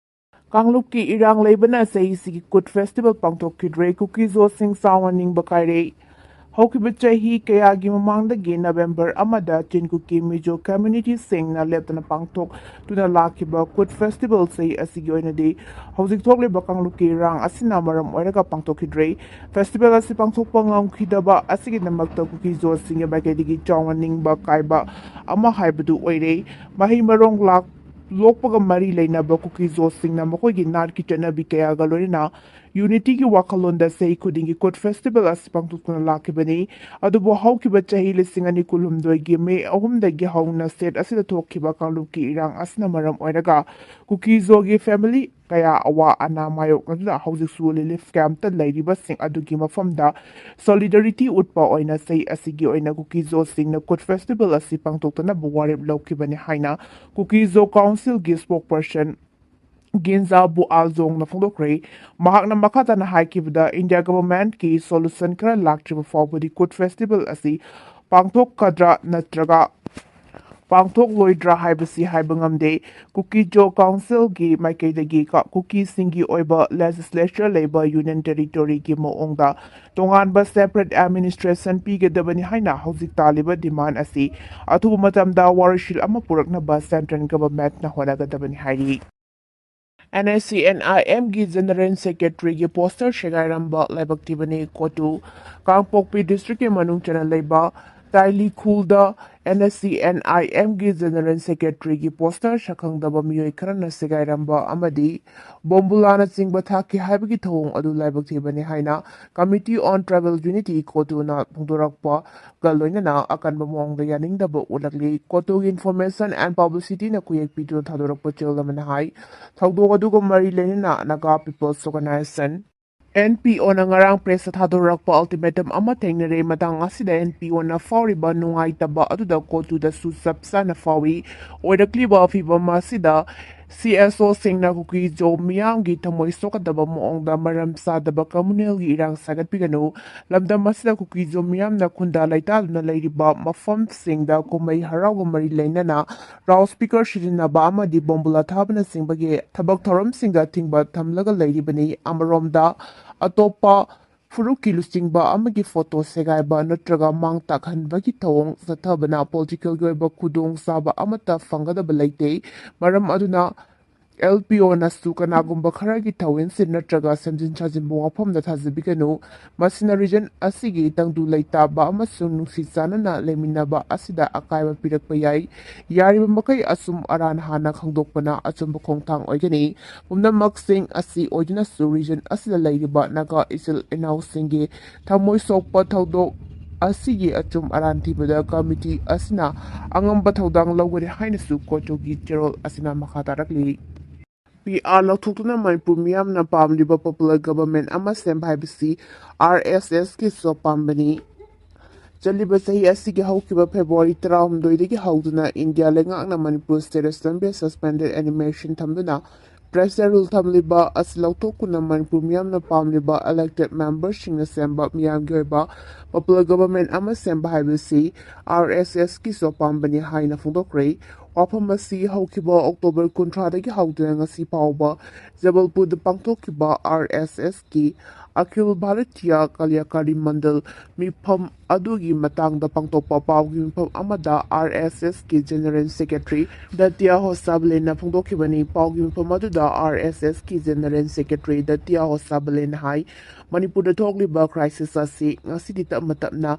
ꯀꯥꯡꯂꯨꯞꯀꯤ ꯏꯔꯥꯡ ꯂꯩꯕꯅ ꯆꯍꯤꯁꯤꯒꯤ ꯀꯨꯠ ꯐꯦꯁꯇꯤꯚꯦꯜ ꯄꯥꯡꯊꯣꯛꯈꯤꯗ꯭ꯔꯦ꯫ ꯀꯨꯀꯤꯖꯣꯁꯤꯡ ꯆꯥꯎꯅ ꯅꯤꯡꯕ ꯀꯥꯏꯔꯦ꯫ ꯍꯧꯈꯤꯕ ꯆꯍꯤ ꯀꯌꯥꯒꯤ ꯃꯃꯥꯡꯗꯒꯤ ꯅꯕꯦꯝꯕꯔ ꯑꯃꯗ ꯆꯤꯟ ꯀꯨꯀꯤ ꯃꯤꯖꯣ ꯀꯝꯃ꯭ꯌꯨꯅꯤꯇꯤꯁꯤꯡꯅ ꯂꯦꯞꯇꯅ ꯄꯥꯡꯊꯣꯛꯇꯨꯅ ꯂꯥꯛꯈꯤꯕ ꯀꯨꯠ ꯐꯦꯁꯇꯤꯚꯦꯜ ꯆꯍꯤ ꯑꯁꯤꯒꯤ ꯑꯣꯏꯅꯗꯤ ꯍꯧꯖꯤꯛ ꯊꯣꯛꯂꯤꯕ ꯀꯥꯡꯂꯨꯞꯀꯤ ꯏꯔꯥꯡ ꯑꯁꯤꯅ ꯃꯔꯝ ꯑꯣꯏꯔꯒ ꯄꯥꯡꯊꯣꯛꯈꯤꯗ꯭ꯔꯦ꯫ ꯐꯦꯁꯇꯤꯚꯦꯜ ꯑꯁꯤ ꯄꯥꯡꯊꯣꯛꯄ ꯉꯝꯈꯤꯗꯕ ꯑꯁꯤꯒꯤꯗꯃꯛꯇ ꯀꯨꯀꯤꯖꯣꯁꯤꯡꯒꯤ ꯃꯥꯏꯀꯩꯗꯒꯤ ꯆꯥꯎꯅ ꯅꯤꯡꯕ ꯀꯥꯏꯕ ꯑꯃ ꯍꯥꯏꯕꯗꯨ ꯑꯣꯏꯔꯦ꯫ ꯃꯍꯩ ꯃꯔꯣꯡ ꯂꯥꯛ-, ꯂꯣꯛꯄꯒ ꯃꯔꯤ ꯂꯩꯅꯕ ꯀꯨꯀꯤꯖꯣꯁꯤꯡꯅ ꯃꯈꯣꯏꯒꯤ ꯅꯥꯠꯀꯤ ꯆꯠꯅꯕꯤ ꯀꯌꯥꯒ ꯂꯣꯏꯅꯅ ꯌꯨꯅꯤꯇꯤꯒꯤ ꯋꯥꯈꯜꯂꯣꯟꯗ ꯆꯍꯤ ꯈꯨꯗꯤꯡꯒꯤ ꯀꯨꯠ ꯐꯦꯁꯇꯤꯚꯦꯜ ꯑꯁꯤ ꯄꯥꯡꯊꯣꯛꯇꯨꯅ ꯂꯥꯛꯈꯤꯕꯅꯤ꯫ ꯑꯗꯨꯕꯨ ꯍꯧꯈꯤꯕ ꯆꯍꯤ ꯂꯤꯁꯤꯡ ꯑꯅꯤ ꯀꯨꯟꯍꯨꯝꯗꯣꯏꯒꯤ ꯃꯦ ꯑꯍꯨꯝꯗꯒꯤ ꯍꯧꯅ ꯁ꯭ꯇꯦꯠ ꯑꯁꯤꯗ ꯊꯣꯛꯈꯤꯕ ꯀꯥꯡꯂꯨꯞꯀꯤ ꯏꯔꯥꯡ ꯑꯁꯤꯅ ꯃꯔꯝ ꯑꯣꯏꯔꯒ ꯀꯨꯀꯤꯖꯣꯒꯤ ꯐꯦꯃꯤꯂꯤ ꯀꯌꯥ ꯑꯋꯥ ꯑꯅꯥ ꯃꯥꯌꯣꯛꯅꯗꯨꯅ ꯍꯧꯖꯤꯛꯁꯨ ꯔꯤꯂꯤꯐ ꯀꯦꯝꯞꯇ ꯂꯩꯔꯤꯕꯁꯤꯡ ꯑꯗꯨꯒꯤ ꯃꯐꯝꯗ ꯁꯣꯂꯤꯗꯥꯔꯤꯇꯤ ꯎꯠꯄ ꯑꯣꯏꯅ ꯆꯍꯤ ꯑꯁꯤꯒꯤ ꯑꯣꯏꯅ ꯀꯨꯀꯤꯖꯣꯁꯤꯡꯅ ꯀꯨꯠ ꯐꯦꯁꯇꯤꯚꯦꯜ ꯑꯁꯤ ꯄꯥꯡꯊꯣꯛꯇꯅꯕ ꯋꯥꯔꯦꯞ ꯂꯧꯈꯤꯕꯅꯤ ꯍꯥꯏꯅ ꯀꯨꯀꯤꯖꯣ ꯀꯥꯎꯟꯁꯤꯜꯒꯤ ꯁ꯭ꯄꯣꯛꯄꯔꯁꯟ ꯒꯤꯟꯖꯥ ꯕꯨꯑꯥꯜꯖꯣꯡꯅ ꯐꯣꯡꯗꯣꯛꯈ꯭ꯔꯦ꯫ ꯃꯍꯥꯛꯅ ꯃꯈꯥ ꯇꯥꯅ ꯍꯥꯏꯈꯤꯕꯗ, ꯏꯟꯗꯤꯌꯥ ꯒꯚꯔꯟꯃꯦꯟꯠꯀꯤ ꯁꯣꯂꯨꯁꯟ ꯈꯔ ꯂꯥꯛꯇ꯭ꯔꯤꯕ ꯐꯥꯎꯕꯗꯤ ꯀꯨꯠ ꯐꯦꯁꯇꯤꯚꯦꯜ ꯑꯁꯤ ꯄꯥꯡꯊꯣꯛꯀꯗ꯭ꯔꯥ ꯅꯠꯇ꯭ꯔꯒ ꯄꯥꯡꯊꯣꯛꯂꯣꯏꯗ꯭ꯔꯥ ꯍꯥꯏꯕꯁꯤ ꯍꯥꯏꯕ ꯉꯝꯗꯦ꯫ ꯀꯨꯀꯤ ꯖꯣ ꯀꯥꯎꯟꯁꯤꯜꯒꯤ ꯃꯥꯏꯀꯩꯗꯒꯤ ꯀ-, ꯀꯨꯀꯤꯁꯤꯡꯒꯤ ꯑꯣꯏꯕ ꯂꯦꯖꯤꯁꯂꯦꯆꯔ ꯂꯩꯕ ꯌꯨꯅꯤꯌꯟ ꯇꯦꯔꯤꯇꯣꯔꯤꯒꯤ ꯃꯑꯣꯡꯗ ꯇꯣꯉꯥꯟꯕ ꯁꯦꯄꯔꯦꯠ ꯑꯦꯗꯃꯤꯅꯤꯁꯇ꯭ꯔꯦꯁꯟ ꯄꯤꯒꯗꯕꯅꯤ ꯍꯥꯏꯅ ꯍꯧꯖꯤꯛ ꯇꯥꯜꯂꯤꯕ ꯗꯤꯃꯥꯟ ꯑꯁꯤ ꯑꯊꯨꯕ ꯃꯇꯝꯗ ꯋꯥꯔꯣꯏꯁꯤꯜ ꯑꯃ ꯄꯨꯔꯛꯅꯕ ꯁꯦꯟꯇ꯭ꯔꯦꯜ ꯒꯚꯔꯟꯃꯦꯟꯠꯅ ꯍꯣꯠꯅꯒꯗꯕꯅꯤ ꯍꯥꯏꯔꯤ꯫ And S C N I ꯑꯦꯝꯒꯤ ꯖꯦꯅꯔꯦꯜ ꯁꯦꯀ꯭ꯔꯦꯇꯔꯤꯒꯤ ꯄꯣꯁꯇꯔ ꯁꯦꯒꯥꯏꯔꯝꯕ ꯂꯥꯏꯕꯛ ꯊꯤꯕꯅꯤ꯫ ꯀꯣꯇꯨ, ꯀꯥꯡꯄꯣꯛꯄꯤ ꯗꯤꯁꯇ꯭ꯔꯤꯛꯀꯤ ꯃꯅꯨꯡ ꯆꯟꯅ ꯂꯩꯕ ꯇꯥꯏꯂꯤꯈꯨꯜꯗ and S C N I ꯑꯦꯝꯒꯤ ꯖꯦꯅꯔꯦꯜ ꯁꯦꯀ꯭ꯔꯦꯇꯔꯤꯒꯤ ꯄꯣꯁꯇꯔ ꯁꯛꯈꯪꯗꯕ ꯃꯤꯑꯣꯏ ꯈꯔꯅ ꯁꯦꯒꯥꯏꯔꯝꯕ ꯑꯃꯗꯤ ꯕꯣꯝꯕꯨꯂꯥꯅꯆꯤꯡꯕ ꯊꯥꯈꯤ ꯍꯥꯏꯕꯒꯤ ꯊꯧꯑꯣꯡ ꯑꯗꯨ ꯂꯥꯏꯕꯛ ꯊꯤꯕꯅꯤ ꯍꯥꯏꯅ Committee on Tribal Unity ꯀꯣꯇꯨꯅ ꯐꯣꯡꯗꯣꯔꯛꯄꯒ ꯂꯣꯏꯅꯅ ꯑꯀꯟꯕ ꯃꯑꯣꯡꯗ ꯌꯥꯅꯤꯡꯗꯕ ꯎꯠꯂꯛꯂꯤ꯫ ꯀꯣꯇꯨꯒꯤ ꯏꯟꯐꯣꯔꯃꯦꯁꯟ ꯑꯦꯟ ꯄꯕ꯭ꯂꯤꯁꯤꯇꯤꯅ ꯈꯨꯌꯦꯛ ꯄꯤꯗꯨꯅ ꯊꯥꯗꯣꯔꯛꯄ ꯆꯦꯔꯣꯜ ꯑꯃꯅ ꯍꯥꯏ, ꯊꯧꯗꯣꯛ ꯑꯗꯨꯒ ꯃꯔꯤ ꯂꯩꯅꯅ Naga peoples organization, N P ꯑꯣꯅ ꯉꯔꯥꯡ ꯄ꯭ꯔꯦꯁꯇ ꯊꯥꯗꯣꯔꯛꯄ ꯑꯜꯇꯤꯃꯦꯇꯝ ꯑꯃ ꯊꯦꯡꯅꯔꯦ꯫ ꯃꯇꯥꯡ ꯑꯁꯤꯗ ꯑꯦꯟ ꯄꯤ ꯑꯣꯅ ꯐꯥꯎꯔꯤꯕ ꯅꯨꯡꯉꯥꯏꯇꯕ ꯑꯗꯨꯗ ꯀꯣꯇꯨꯗꯁꯨ ꯆꯞ ꯆꯥꯅ ꯐꯥꯎꯏ꯫ ꯑꯣꯏꯔꯛꯂꯤꯕ ꯐꯤꯚꯝ ꯑꯁꯤꯗ ꯁꯤ ꯑꯦꯁ ꯑꯣꯁꯤꯡꯅ ꯀꯨꯀꯤ ꯖꯣ ꯃꯤꯌꯥꯝꯒꯤ ꯊꯃꯣꯏ ꯁꯣꯛꯀꯗꯕ ꯃꯑꯣꯡꯗ ꯃꯔꯝ ꯆꯥꯗꯕ ꯀꯝꯃꯨꯅꯦꯜꯒꯤ ꯏꯔꯥꯡ ꯁꯥꯒꯠꯄꯤꯒꯅꯨ꯫ ꯂꯝꯗꯝ ꯑꯁꯤꯗ ꯀꯨꯀꯤ ꯖꯣ ꯃꯤꯌꯥꯝꯅ ꯈꯨꯟꯗꯥ ꯂꯩꯇꯥꯗꯨꯅ ꯂꯩꯔꯤꯕ ꯃꯐꯝꯁꯤꯡꯗ ꯀꯨꯝꯍꯩ ꯍꯔꯥꯎꯒ ꯃꯔꯤ ꯂꯩꯅꯅ ꯂꯥꯎꯠ ꯁ꯭ꯄꯤꯀꯔ ꯁꯤꯖꯤꯟꯅꯕ ꯑꯃꯗꯤ ꯕꯣꯝꯕꯨꯂꯥ ꯊꯥꯕꯅꯆꯤꯡꯕꯒꯤ ꯊꯕꯛ ꯊꯧꯔꯝꯁꯤꯡꯗ ꯑꯊꯤꯡꯕ ꯊꯝꯂꯒ ꯂꯩꯔꯤꯕꯅꯤ꯫ ꯑꯃꯔꯣꯝꯗ, ꯑꯇꯣꯞꯄ ꯐꯨꯔꯨꯞꯀꯤ ꯂꯨꯆꯤꯡꯕ ꯑꯃꯒꯤ ꯐꯣꯇꯣ ꯁꯦꯒꯥꯏꯕ ꯅꯠꯇ꯭ꯔꯒ ꯃꯥꯡ ꯇꯥꯛꯍꯟꯕꯒꯤ ꯊꯧꯑꯣꯡ ꯆꯠꯊꯕꯅ ꯄꯣꯂꯤꯇꯤꯀꯦꯜꯒꯤ ꯑꯣꯏꯕ ꯈꯨꯗꯣꯡꯆꯥꯕ ꯑꯃꯠꯇ ꯐꯪꯒꯗꯕ ꯂꯩꯇꯦ꯫ ꯃꯔꯝ ꯑꯗꯨꯅ, ꯑꯦꯜ ꯄꯤ ꯑꯣꯅꯁꯨ ꯀꯅꯥꯒꯨꯝꯕ ꯈꯔꯒꯤ ꯊꯧꯑꯣꯡꯁꯤꯡ ꯅꯠꯇ꯭ꯔꯒ ꯁꯦꯝꯖꯤꯟ ꯁꯥꯖꯤꯟꯕ ꯋꯥꯐꯝꯗ ꯊꯥꯖꯕꯤꯒꯅꯨ꯫ ꯃꯁꯤꯅ ꯔꯤꯖꯟ ꯑꯁꯤꯒꯤ ꯇꯪꯗꯨ ꯂꯩꯇꯥꯕ ꯑꯃꯁꯨꯡ ꯅꯨꯡꯁꯤ ꯆꯥꯟꯅꯅ ꯂꯩꯃꯤꯟꯅꯕ ꯑꯁꯤꯗ ꯑꯀꯥꯏꯕ ꯄꯤꯔꯛꯄ ꯌꯥꯏ꯫ ꯌꯥꯔꯤꯕ ꯃꯈꯩ ꯑꯆꯨꯝ ꯑꯔꯥꯟ ꯍꯥꯟꯅ ꯈꯪꯗꯣꯛꯄꯅ ꯑꯆꯨꯝꯕ ꯈꯣꯡꯊꯥꯡ ꯑꯣꯏꯒꯅꯤ꯫ ꯄꯨꯝꯅꯃꯛꯁꯤꯡ ꯑꯁꯤ ꯑꯣꯏꯗꯨꯅꯁꯨ ꯔꯤꯖꯟ ꯑꯁꯤꯗ ꯂꯩꯔꯤꯕ ꯅꯥꯒꯥ ꯏꯆꯤꯜ ꯏꯅꯥꯎꯁꯤꯡꯒꯤ ꯊꯃꯣꯏ ꯁꯣꯛꯄ ꯊꯧꯗꯣꯛ ꯑꯁꯤꯒꯤ ꯑꯆꯨꯝ ꯑꯔꯥꯟ ꯊꯤꯕꯗ ꯀꯃꯤꯇꯤ ꯑꯁꯤꯅ ꯑꯉꯝꯕ ꯊꯧꯗꯥꯡ ꯂꯧꯒꯅꯤ ꯍꯥꯏꯅꯁꯨ ꯀꯣꯇꯨꯒꯤ ꯆꯦꯔꯣꯜ ꯑꯁꯤꯅ ꯃꯈꯥ ꯇꯥꯔꯛꯂꯤ꯫ ꯄꯤ ꯑꯥꯔ ꯂꯧꯊꯣꯛꯇꯨꯅ ꯃꯅꯤꯄꯨꯔ ꯃꯤꯌꯥꯝꯅ ꯄꯥꯝꯂꯤꯕ ꯄꯣꯄꯨꯂꯔ ꯒꯚꯔꯟꯃꯦꯟꯠ ꯑꯃ ꯁꯦꯝꯕ ꯍꯥꯏꯕꯁꯤ ꯑꯥꯔ ꯑꯦꯁ ꯑꯦꯁꯀꯤꯁꯨ ꯑꯄꯥꯝꯕꯅꯤ꯫ ꯆꯠꯂꯤꯕ ꯆꯍꯤ ꯑꯁꯤꯒꯤ ꯍꯧꯈꯤꯕ ꯐꯦꯕ꯭ꯔꯨꯋꯥꯔꯤ ꯇꯔꯥꯍꯨꯝꯗꯣꯏꯗꯒꯤ ꯍꯧꯗꯨꯅ ꯏꯟꯗꯤꯌꯥ ꯂꯩꯉꯥꯛꯅ ꯃꯅꯤꯄꯨꯔ ꯁ꯭ꯇꯦꯠ ꯑꯦꯁꯦꯝꯕ꯭ꯂꯤ ꯁꯁꯄꯦꯟꯗꯦꯗ ꯑꯦꯅꯤꯃꯦꯁꯟ ꯊꯝꯗꯨꯅ ꯄ꯭ꯔꯦꯁꯔ ꯔꯨꯜ ꯊꯝꯂꯤꯕ ꯑꯁꯤ ꯂꯧꯊꯣꯛꯇꯨꯅ ꯃꯅꯤꯄꯨꯔ ꯃꯤꯌꯥꯝꯅ ꯄꯥꯝꯂꯤꯕ ꯏꯂꯦꯛꯇꯦꯗ ꯃꯦꯝꯕꯔꯁꯤꯡꯅ ꯁꯦꯝꯕ ꯃꯤꯌꯥꯝꯒꯤ ꯑꯣꯏꯕ ꯄꯣꯄꯨꯂꯔ ꯒꯕꯔꯃꯦꯟ ꯑꯃ ꯁꯦꯝꯕ ꯍꯥꯏꯕꯁꯤ ꯑꯥꯔ ꯑꯦꯁ ꯑꯦꯁꯀꯤꯁꯨ ꯑꯄꯥꯝꯕꯅꯤ ꯍꯥꯏꯅ ꯐꯣꯡꯗꯣꯛꯈ꯭ꯔꯦ꯫ ꯋꯥꯐꯝ ꯑꯁꯤ ꯍꯧꯈꯤꯕ ꯑꯣꯛꯇꯣꯕꯔ ꯀꯨꯟꯊ꯭ꯔꯥꯗꯒꯤ ꯍꯧꯗꯨꯅ ꯉꯁꯤ ꯐꯥꯎꯕ ꯖꯕꯜꯄꯨꯔꯗ ꯄꯥꯡꯊꯣꯛꯈꯤꯕ ꯑꯥꯔ ꯑꯦꯁ ꯑꯦꯁꯀꯤ ꯑꯈꯤꯜ ꯚꯥꯔꯇꯤꯌꯥ ꯀꯂꯤꯌꯥꯀꯥꯔꯤ ꯃꯟꯗꯜ ꯃꯤꯐꯝ ꯑꯗꯨꯒꯤ ꯃꯇꯥꯡꯗ ꯄꯥꯡꯊꯣꯛꯄ ꯄꯥꯎꯒꯤ ꯃꯤꯐꯝ ꯑꯃꯗ ꯑꯥꯔ ꯑꯦꯁ ꯑꯦꯁꯀꯤ ꯖꯦꯅꯔꯦꯜ ꯁꯦꯀ꯭ꯔꯦꯇꯔꯤ ꯗꯇꯤꯌꯥ ꯍꯣꯁꯥꯕꯂꯦꯅ ꯐꯣꯡꯗꯣꯛꯈꯤꯕꯅꯤ꯫ ꯄꯥꯎꯒꯤ ꯃꯤꯐꯝ ꯑꯗꯨꯗ ꯑꯥꯔ ꯑꯦꯁ ꯑꯦꯁꯀꯤ ꯖꯦꯅꯔꯦꯜ ꯁꯦꯀ꯭ꯔꯦꯇꯔꯤ ꯗꯇꯤꯌꯥ ꯍꯣꯁꯥꯕꯂꯦꯅ ꯍꯥꯏ, ꯃꯅꯤꯄꯨꯔꯗ ꯊꯣꯛꯂꯤꯕ ꯀ꯭ꯔꯥꯏꯁꯤꯁ ꯑꯁꯤ ꯉꯁꯤꯗꯤ ꯇꯞꯅ ꯇꯞꯅ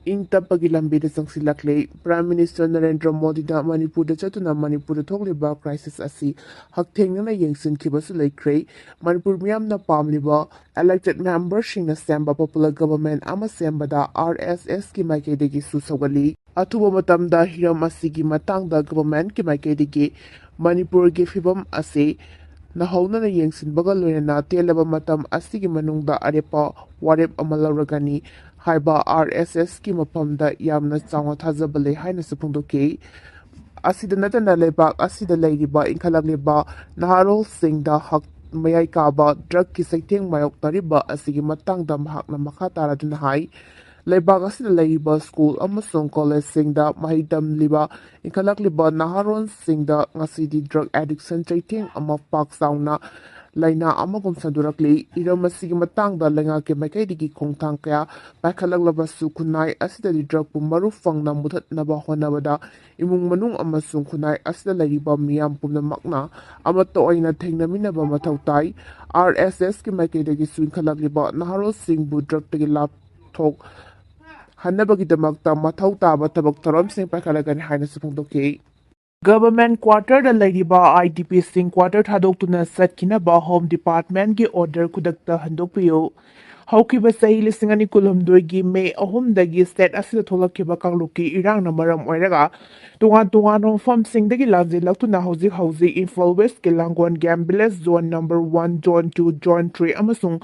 ꯏꯪ ꯇꯞꯄꯒꯤ ꯂꯝꯕꯤꯗ ꯆꯪꯁꯤꯜꯂꯛꯂꯦ꯫ ꯄ꯭ꯔꯥꯏꯝ ꯃꯤꯅꯤꯁꯇꯔ ꯅꯔꯦꯟꯗ꯭ꯔ ꯃꯣꯗꯤꯅ ꯃꯅꯤꯄꯨꯔꯗ ꯆꯠꯇꯨꯅ ꯃꯅꯤꯄꯨꯔꯗ ꯊꯣꯛꯂꯤꯕ ꯀ꯭ꯔꯥꯏꯁꯤꯁ ꯑꯁꯤ ꯍꯛꯊꯦꯡꯅꯅ ꯌꯦꯡꯁꯤꯟꯈꯤꯕꯁꯨ ꯂꯩꯈ꯭ꯔꯦ꯫ ꯃꯅꯤꯄꯨꯔ ꯃꯤꯌꯥꯝꯅ ꯄꯥꯝꯂꯤꯕ ꯏꯂꯦꯛꯇꯦꯗ ꯃꯦꯝꯕꯔꯁꯤꯡꯅ ꯁꯦꯝꯕ ꯄꯣꯄꯨꯂꯔ ꯒꯕꯔꯃꯦꯟ ꯑꯃ ꯁꯦꯝꯕꯗ ꯑꯥꯔ ꯑꯦꯁ ꯑꯦꯁꯀꯤ ꯃꯥꯏꯀꯩꯗꯒꯤꯁꯨ ꯁꯧꯒꯠꯂꯤ꯫ ꯑꯊꯨꯕ ꯃꯇꯝꯗ ꯍꯤꯔꯝ ꯑꯁꯤꯒꯤ ꯃꯇꯥꯡꯗ ꯒꯕꯔꯃꯦꯟꯀꯤ ꯃꯥꯏꯀꯩꯗꯒꯤ ꯃꯅꯤꯄꯨꯔꯒꯤ ꯐꯤꯕꯝ ꯑꯁꯤ ꯅꯧꯍꯧꯅꯅ ꯌꯦꯡꯁꯤꯟꯕꯒ ꯂꯣꯏꯅꯅ ꯇꯦꯜꯂꯕ ꯃꯇꯝ ꯑꯁꯤꯒꯤ ꯃꯅꯨꯡꯗ ꯑꯔꯦꯞꯄ ꯋꯥꯔꯦꯞ ꯑꯃ ꯂꯧꯔꯒꯅꯤ ꯍꯥꯏꯕ ꯑꯥꯔ ꯑꯦꯁ ꯑꯦꯁꯀꯤ ꯃꯐꯝꯗ ꯌꯥꯝꯅ ꯆꯥꯎꯅ ꯊꯥꯖꯕ ꯂꯩ ꯍꯥꯏꯅꯁꯨ ꯐꯣꯡꯗꯣꯛꯈꯤ꯫ ꯑꯁꯤꯗ ꯅꯠꯇꯅ ꯂꯩꯕꯥꯛ ꯑꯁꯤꯗ ꯂꯩꯔꯤꯕ ꯏꯟꯈꯠꯂꯛꯂꯤꯕ ꯅꯍꯥꯔꯣꯜꯁꯤꯡꯗ ꯍꯛ-, ꯃꯌꯥꯏ ꯀꯥꯕ ꯗ꯭ꯔꯒꯀꯤ ꯆꯩꯊꯦꯡ ꯃꯥꯌꯣꯛꯅꯔꯤꯕ ꯑꯁꯤꯒꯤ ꯃꯇꯥꯡꯗ ꯃꯍꯥꯛꯅ ꯃꯈꯥ ꯇꯥꯔꯗꯨꯅ ꯍꯥꯏ, ꯂꯩꯕꯥꯛ ꯑꯁꯤꯗ ꯂꯩꯔꯤꯕ ꯁ꯭ꯀꯨꯜ ꯑꯃꯁꯨꯡ ꯀꯣꯂꯦꯖꯁꯤꯡꯗ ꯃꯍꯩ ꯇꯝꯂꯤꯕ ꯏꯟꯈꯠꯂꯛꯂꯤꯕ ꯅꯍꯥꯔꯣꯜꯁꯤꯡꯗ ꯉꯁꯤꯗꯤ ꯗ꯭ꯔꯒ ꯑꯦꯗꯤꯛꯁꯟ ꯆꯩꯊꯦꯡ ꯑꯃ ꯄꯥꯛ ꯆꯥꯎꯅ ꯂꯥꯏꯅꯥ ꯑꯃꯒꯨꯝ ꯁꯟꯗꯣꯔꯛꯂꯤ꯫ ꯍꯤꯔꯝ ꯑꯁꯤꯒꯤ ꯃꯇꯥꯡꯗ ꯂꯩꯉꯥꯛꯀꯤ ꯃꯥꯏꯀꯩꯗꯒꯤ ꯈꯣꯡꯊꯥꯡ ꯀꯌꯥ ꯄꯥꯏꯈꯠꯂꯛꯂꯕꯁꯨ ꯈꯨꯟꯅꯥꯏ ꯑꯁꯤꯗꯗꯤ ꯗ꯭ꯔꯒꯄꯨ ꯃꯔꯨ ꯐꯪꯅ ꯃꯨꯊꯠꯅꯕ ꯍꯣꯠꯅꯕꯗ ꯏꯃꯨꯡ ꯃꯅꯨꯡ ꯑꯃꯁꯨꯡ ꯈꯨꯟꯅꯥꯏ ꯑꯁꯤꯗ ꯂꯩꯔꯤꯕ ꯃꯤꯌꯥꯝ ꯄꯨꯝꯅꯃꯛꯅ ꯑꯃꯠꯇ ꯑꯣꯏꯅ ꯊꯦꯡꯅꯃꯤꯟꯅꯕ ꯃꯊꯧ ꯇꯥꯏ꯫ ꯑꯥꯔ ꯑꯦꯁ ꯑꯦꯁꯀꯤ ꯃꯥꯏꯀꯩꯗꯒꯤꯁꯨ ꯏꯟꯈꯠꯂꯛꯂꯤꯕ ꯅꯍꯥꯔꯣꯜꯁꯤꯡꯕꯨ ꯗ꯭ꯔꯒꯇꯒꯤ ꯂꯥꯞꯊꯣꯛꯍꯟꯅꯕꯒꯤꯗꯃꯛꯇ ꯃꯊꯧ ꯇꯥꯕ ꯊꯕꯛ ꯊꯧꯔꯝꯁꯤꯡ ꯄꯥꯏꯈꯠꯂꯒꯅꯤ ꯍꯥꯏꯅꯁꯨ ꯐꯣꯡꯗꯣꯛꯈꯤ꯫ ꯒꯚꯔꯟꯃꯦꯟꯠ ꯀ꯭ꯋꯥꯇꯔꯗ ꯂꯩꯔꯤꯕ ꯑꯥꯏ ꯗꯤ ꯄꯤꯁꯤꯡ ꯀ꯭ꯋꯥꯇꯔ ꯊꯥꯗꯣꯛꯇꯨꯅ ꯆꯠꯈꯤꯅꯕ ꯍꯣꯝ ꯗꯤꯄꯥꯔꯠꯃꯦꯟꯠꯀꯤ ꯑꯣꯔꯗꯔ ꯈꯨꯗꯛꯇ ꯍꯟꯗꯣꯛꯄꯤꯌꯨ꯫ ꯍꯧꯈꯤꯕ ꯆꯍꯤ ꯂꯤꯁꯤꯡ ꯑꯅꯤ ꯀꯨꯟꯍꯨꯝꯗꯣꯏꯒꯤ ꯃꯦ ꯑꯍꯨꯝꯗꯒꯤ ꯁ꯭ꯇꯦꯠ ꯑꯁꯤꯗ ꯊꯣꯛꯂꯛꯈꯤꯕ ꯀꯥꯡꯂꯨꯞꯀꯤ ꯏꯔꯥꯡꯅ ꯃꯔꯝ ꯑꯣꯏꯔꯒ ꯇꯣꯉꯥꯟ ꯇꯣꯉꯥꯟꯕ ꯃꯐꯝꯁꯤꯡꯗꯒꯤ ꯂꯥꯟꯖꯦꯜꯂꯛꯇꯨꯅ ꯍꯧꯖꯤꯛ ꯍꯧꯖꯤꯛ ꯏꯝꯐꯥꯜ ꯋꯦꯁ꯭ꯠꯀꯤ Langol game village, zone number one, zone two, zone three ꯑꯃꯁꯨꯡ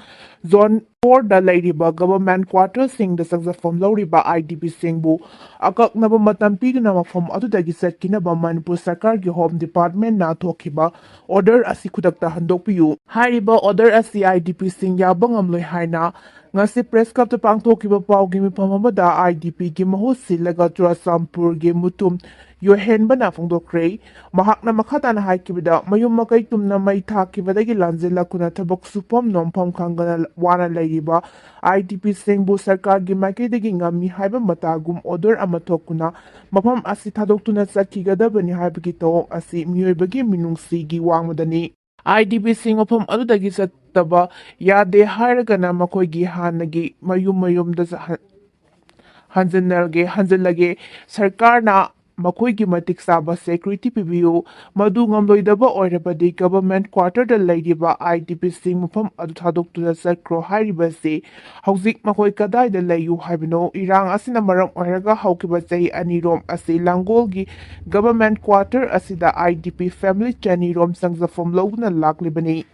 ꯖꯣꯟ ꯐꯣꯔꯗ ꯂꯩꯔꯤꯕ ꯒꯚꯔꯟꯃꯦꯟꯠ ꯀ꯭ꯋꯥꯇꯔꯁꯤꯡꯗ ꯆꯪꯖꯐꯝ ꯂꯧꯔꯤꯕ ꯑꯥꯏ ꯗꯤ ꯄꯤꯁꯤꯡꯕꯨ ꯑꯀꯛꯅꯕ ꯃꯇꯝ ꯄꯤꯗꯨꯅ ꯃꯐꯝ ꯑꯗꯨꯗꯒꯤ ꯆꯠꯈꯤꯅꯕ ꯃꯅꯤꯄꯨꯔ ꯁꯔꯀꯥꯔꯒꯤ ꯍꯣꯝ ꯗꯤꯄꯥꯔꯠꯃꯦꯟꯠꯅ ꯊꯣꯛꯈꯤꯕ ꯑꯣꯔꯗꯔ ꯑꯁꯤ ꯈꯨꯗꯛꯇ ꯍꯟꯗꯣꯛꯄꯤꯌꯨ꯫ ꯍꯥꯏꯔꯤꯕ ꯑꯣꯔꯗꯔ ꯑꯁꯤ ꯑꯥꯏ ꯗꯤ ꯄꯤꯁꯤꯡ ꯌꯥꯕ ꯉꯝꯂꯣꯏ ꯍꯥꯏꯅ ꯉꯁꯤ ꯄ꯭ꯔꯦꯁ ꯀ꯭ꯂꯕꯇ ꯄꯥꯡꯊꯣꯛꯈꯤꯕ ꯄꯥꯎꯒꯤ ꯃꯤꯐꯝ ꯑꯃꯗ ꯑꯥꯏ ꯗꯤ ꯄꯤꯒꯤ ꯃꯍꯨꯠ ꯁꯤꯜꯂꯒ ꯆꯨꯔꯥꯆꯥꯟꯄꯨꯔꯒꯤ ꯃꯨꯇꯨꯝ ꯌꯣꯍꯦꯟꯕꯅ ꯐꯣꯡꯗꯣꯛꯈ꯭ꯔꯦ꯫ ꯃꯍꯥꯛꯅ ꯃꯈꯥ ꯇꯥꯅ ꯍꯥꯏꯈꯤꯕꯗ, ꯃꯌꯨꯝ ꯃꯀꯩ ꯇꯨꯝꯅ ꯃꯩ ꯊꯥꯈꯤꯕꯗꯒꯤ ꯂꯥꯟꯖꯦꯜꯂꯛꯇꯨꯅ ꯊꯕꯛ ꯁꯨꯐꯝ ꯅꯣꯝꯐꯝ ꯈꯪꯗꯅ ꯋꯥꯅ ꯂꯩꯔꯤꯕ ꯑꯥꯏ ꯗꯤ ꯄꯤꯁꯤꯡꯕꯨ ꯁꯔꯀꯥꯔꯒꯤ ꯃꯥꯏꯀꯩꯗꯒꯤ ꯉꯝꯃꯤ ꯍꯥꯏꯕ ꯃꯇꯥꯒꯨꯝ ꯑꯣꯔꯗꯔ ꯑꯃ ꯊꯣꯛꯇꯨꯅ ꯃꯐꯝ ꯑꯁꯤ ꯊꯥꯗꯣꯛꯇꯨꯅ ꯆꯠꯈꯤꯒꯗꯕꯅꯤ ꯍꯥꯏꯕꯒꯤ ꯊꯧꯑꯣꯡ ꯑꯁꯤ ꯃꯤꯑꯣꯏꯕꯒꯤ ꯃꯤꯅꯨꯡꯁꯤꯒꯤ ꯋꯥꯡꯃꯗꯅꯤ꯫ ꯑꯥꯏ ꯗꯤ ꯄꯤꯁꯤꯡ ꯃꯐꯝ ꯑꯗꯨꯗꯒꯤ ꯆꯠꯇꯕ ꯌꯥꯗꯦ ꯍꯥꯏꯔꯒꯅ ꯃꯈꯣꯏꯒꯤ ꯍꯥꯟꯅꯒꯤ ꯃꯌꯨꯝ ꯃꯌꯨꯝꯗ ꯆ-, ꯍꯟ-, ꯍꯟꯖꯤꯟꯅꯔꯒꯦ, ꯍꯟꯖꯤꯜꯂꯒꯦ꯫ ꯁꯔꯀꯥꯔꯅ ꯃꯈꯣꯏꯒꯤ ꯃꯇꯤꯛ ꯆꯥꯕ ꯁꯦꯀ꯭ꯌꯨꯔꯤꯇꯤ ꯄꯤꯕꯤꯌꯨ꯫ ꯃꯗꯨ ꯉꯝꯂꯣꯏꯗꯕ ꯑꯣꯏꯔꯕꯗꯤ ꯒꯚꯔꯟꯃꯦꯟꯠ ꯀ꯭ꯋꯥꯇꯔꯗ ꯂꯩꯔꯤꯕ ꯑꯥꯏ ꯗꯤ ꯄꯤꯁꯤꯡ ꯃꯐꯝ ꯑꯗꯨ ꯊꯥꯗꯣꯛꯇꯨꯅ ꯆꯠꯈ꯭ꯔꯣ ꯍꯥꯏꯔꯤꯕꯁꯤ ꯍꯧꯖꯤꯛ ꯃꯈꯣꯏ ꯀꯗꯥꯏꯗ ꯂꯩꯌꯨ ꯍꯥꯏꯕꯅꯣ? ꯏꯔꯥꯡ ꯑꯁꯤꯅ ꯃꯔꯝ ꯑꯣꯏꯔꯒ ꯍꯧꯈꯤꯕ ꯆꯍꯤ ꯑꯅꯤꯔꯣꯝ ꯑꯁꯤ ꯂꯥꯡꯒꯣꯜꯒꯤ ꯒꯚꯔꯟꯃꯦꯟꯠ ꯀ꯭ꯋꯥꯇꯔ ꯑꯁꯤꯗ ꯑꯥꯏ ꯗꯤ ꯄꯤ ꯐꯦꯃꯤꯂꯤ ꯆꯅꯤꯔꯣꯝ ꯆꯪꯖꯐꯝ ꯂꯧꯗꯨꯅ ꯂꯥꯛꯂꯤꯕꯅꯤ꯫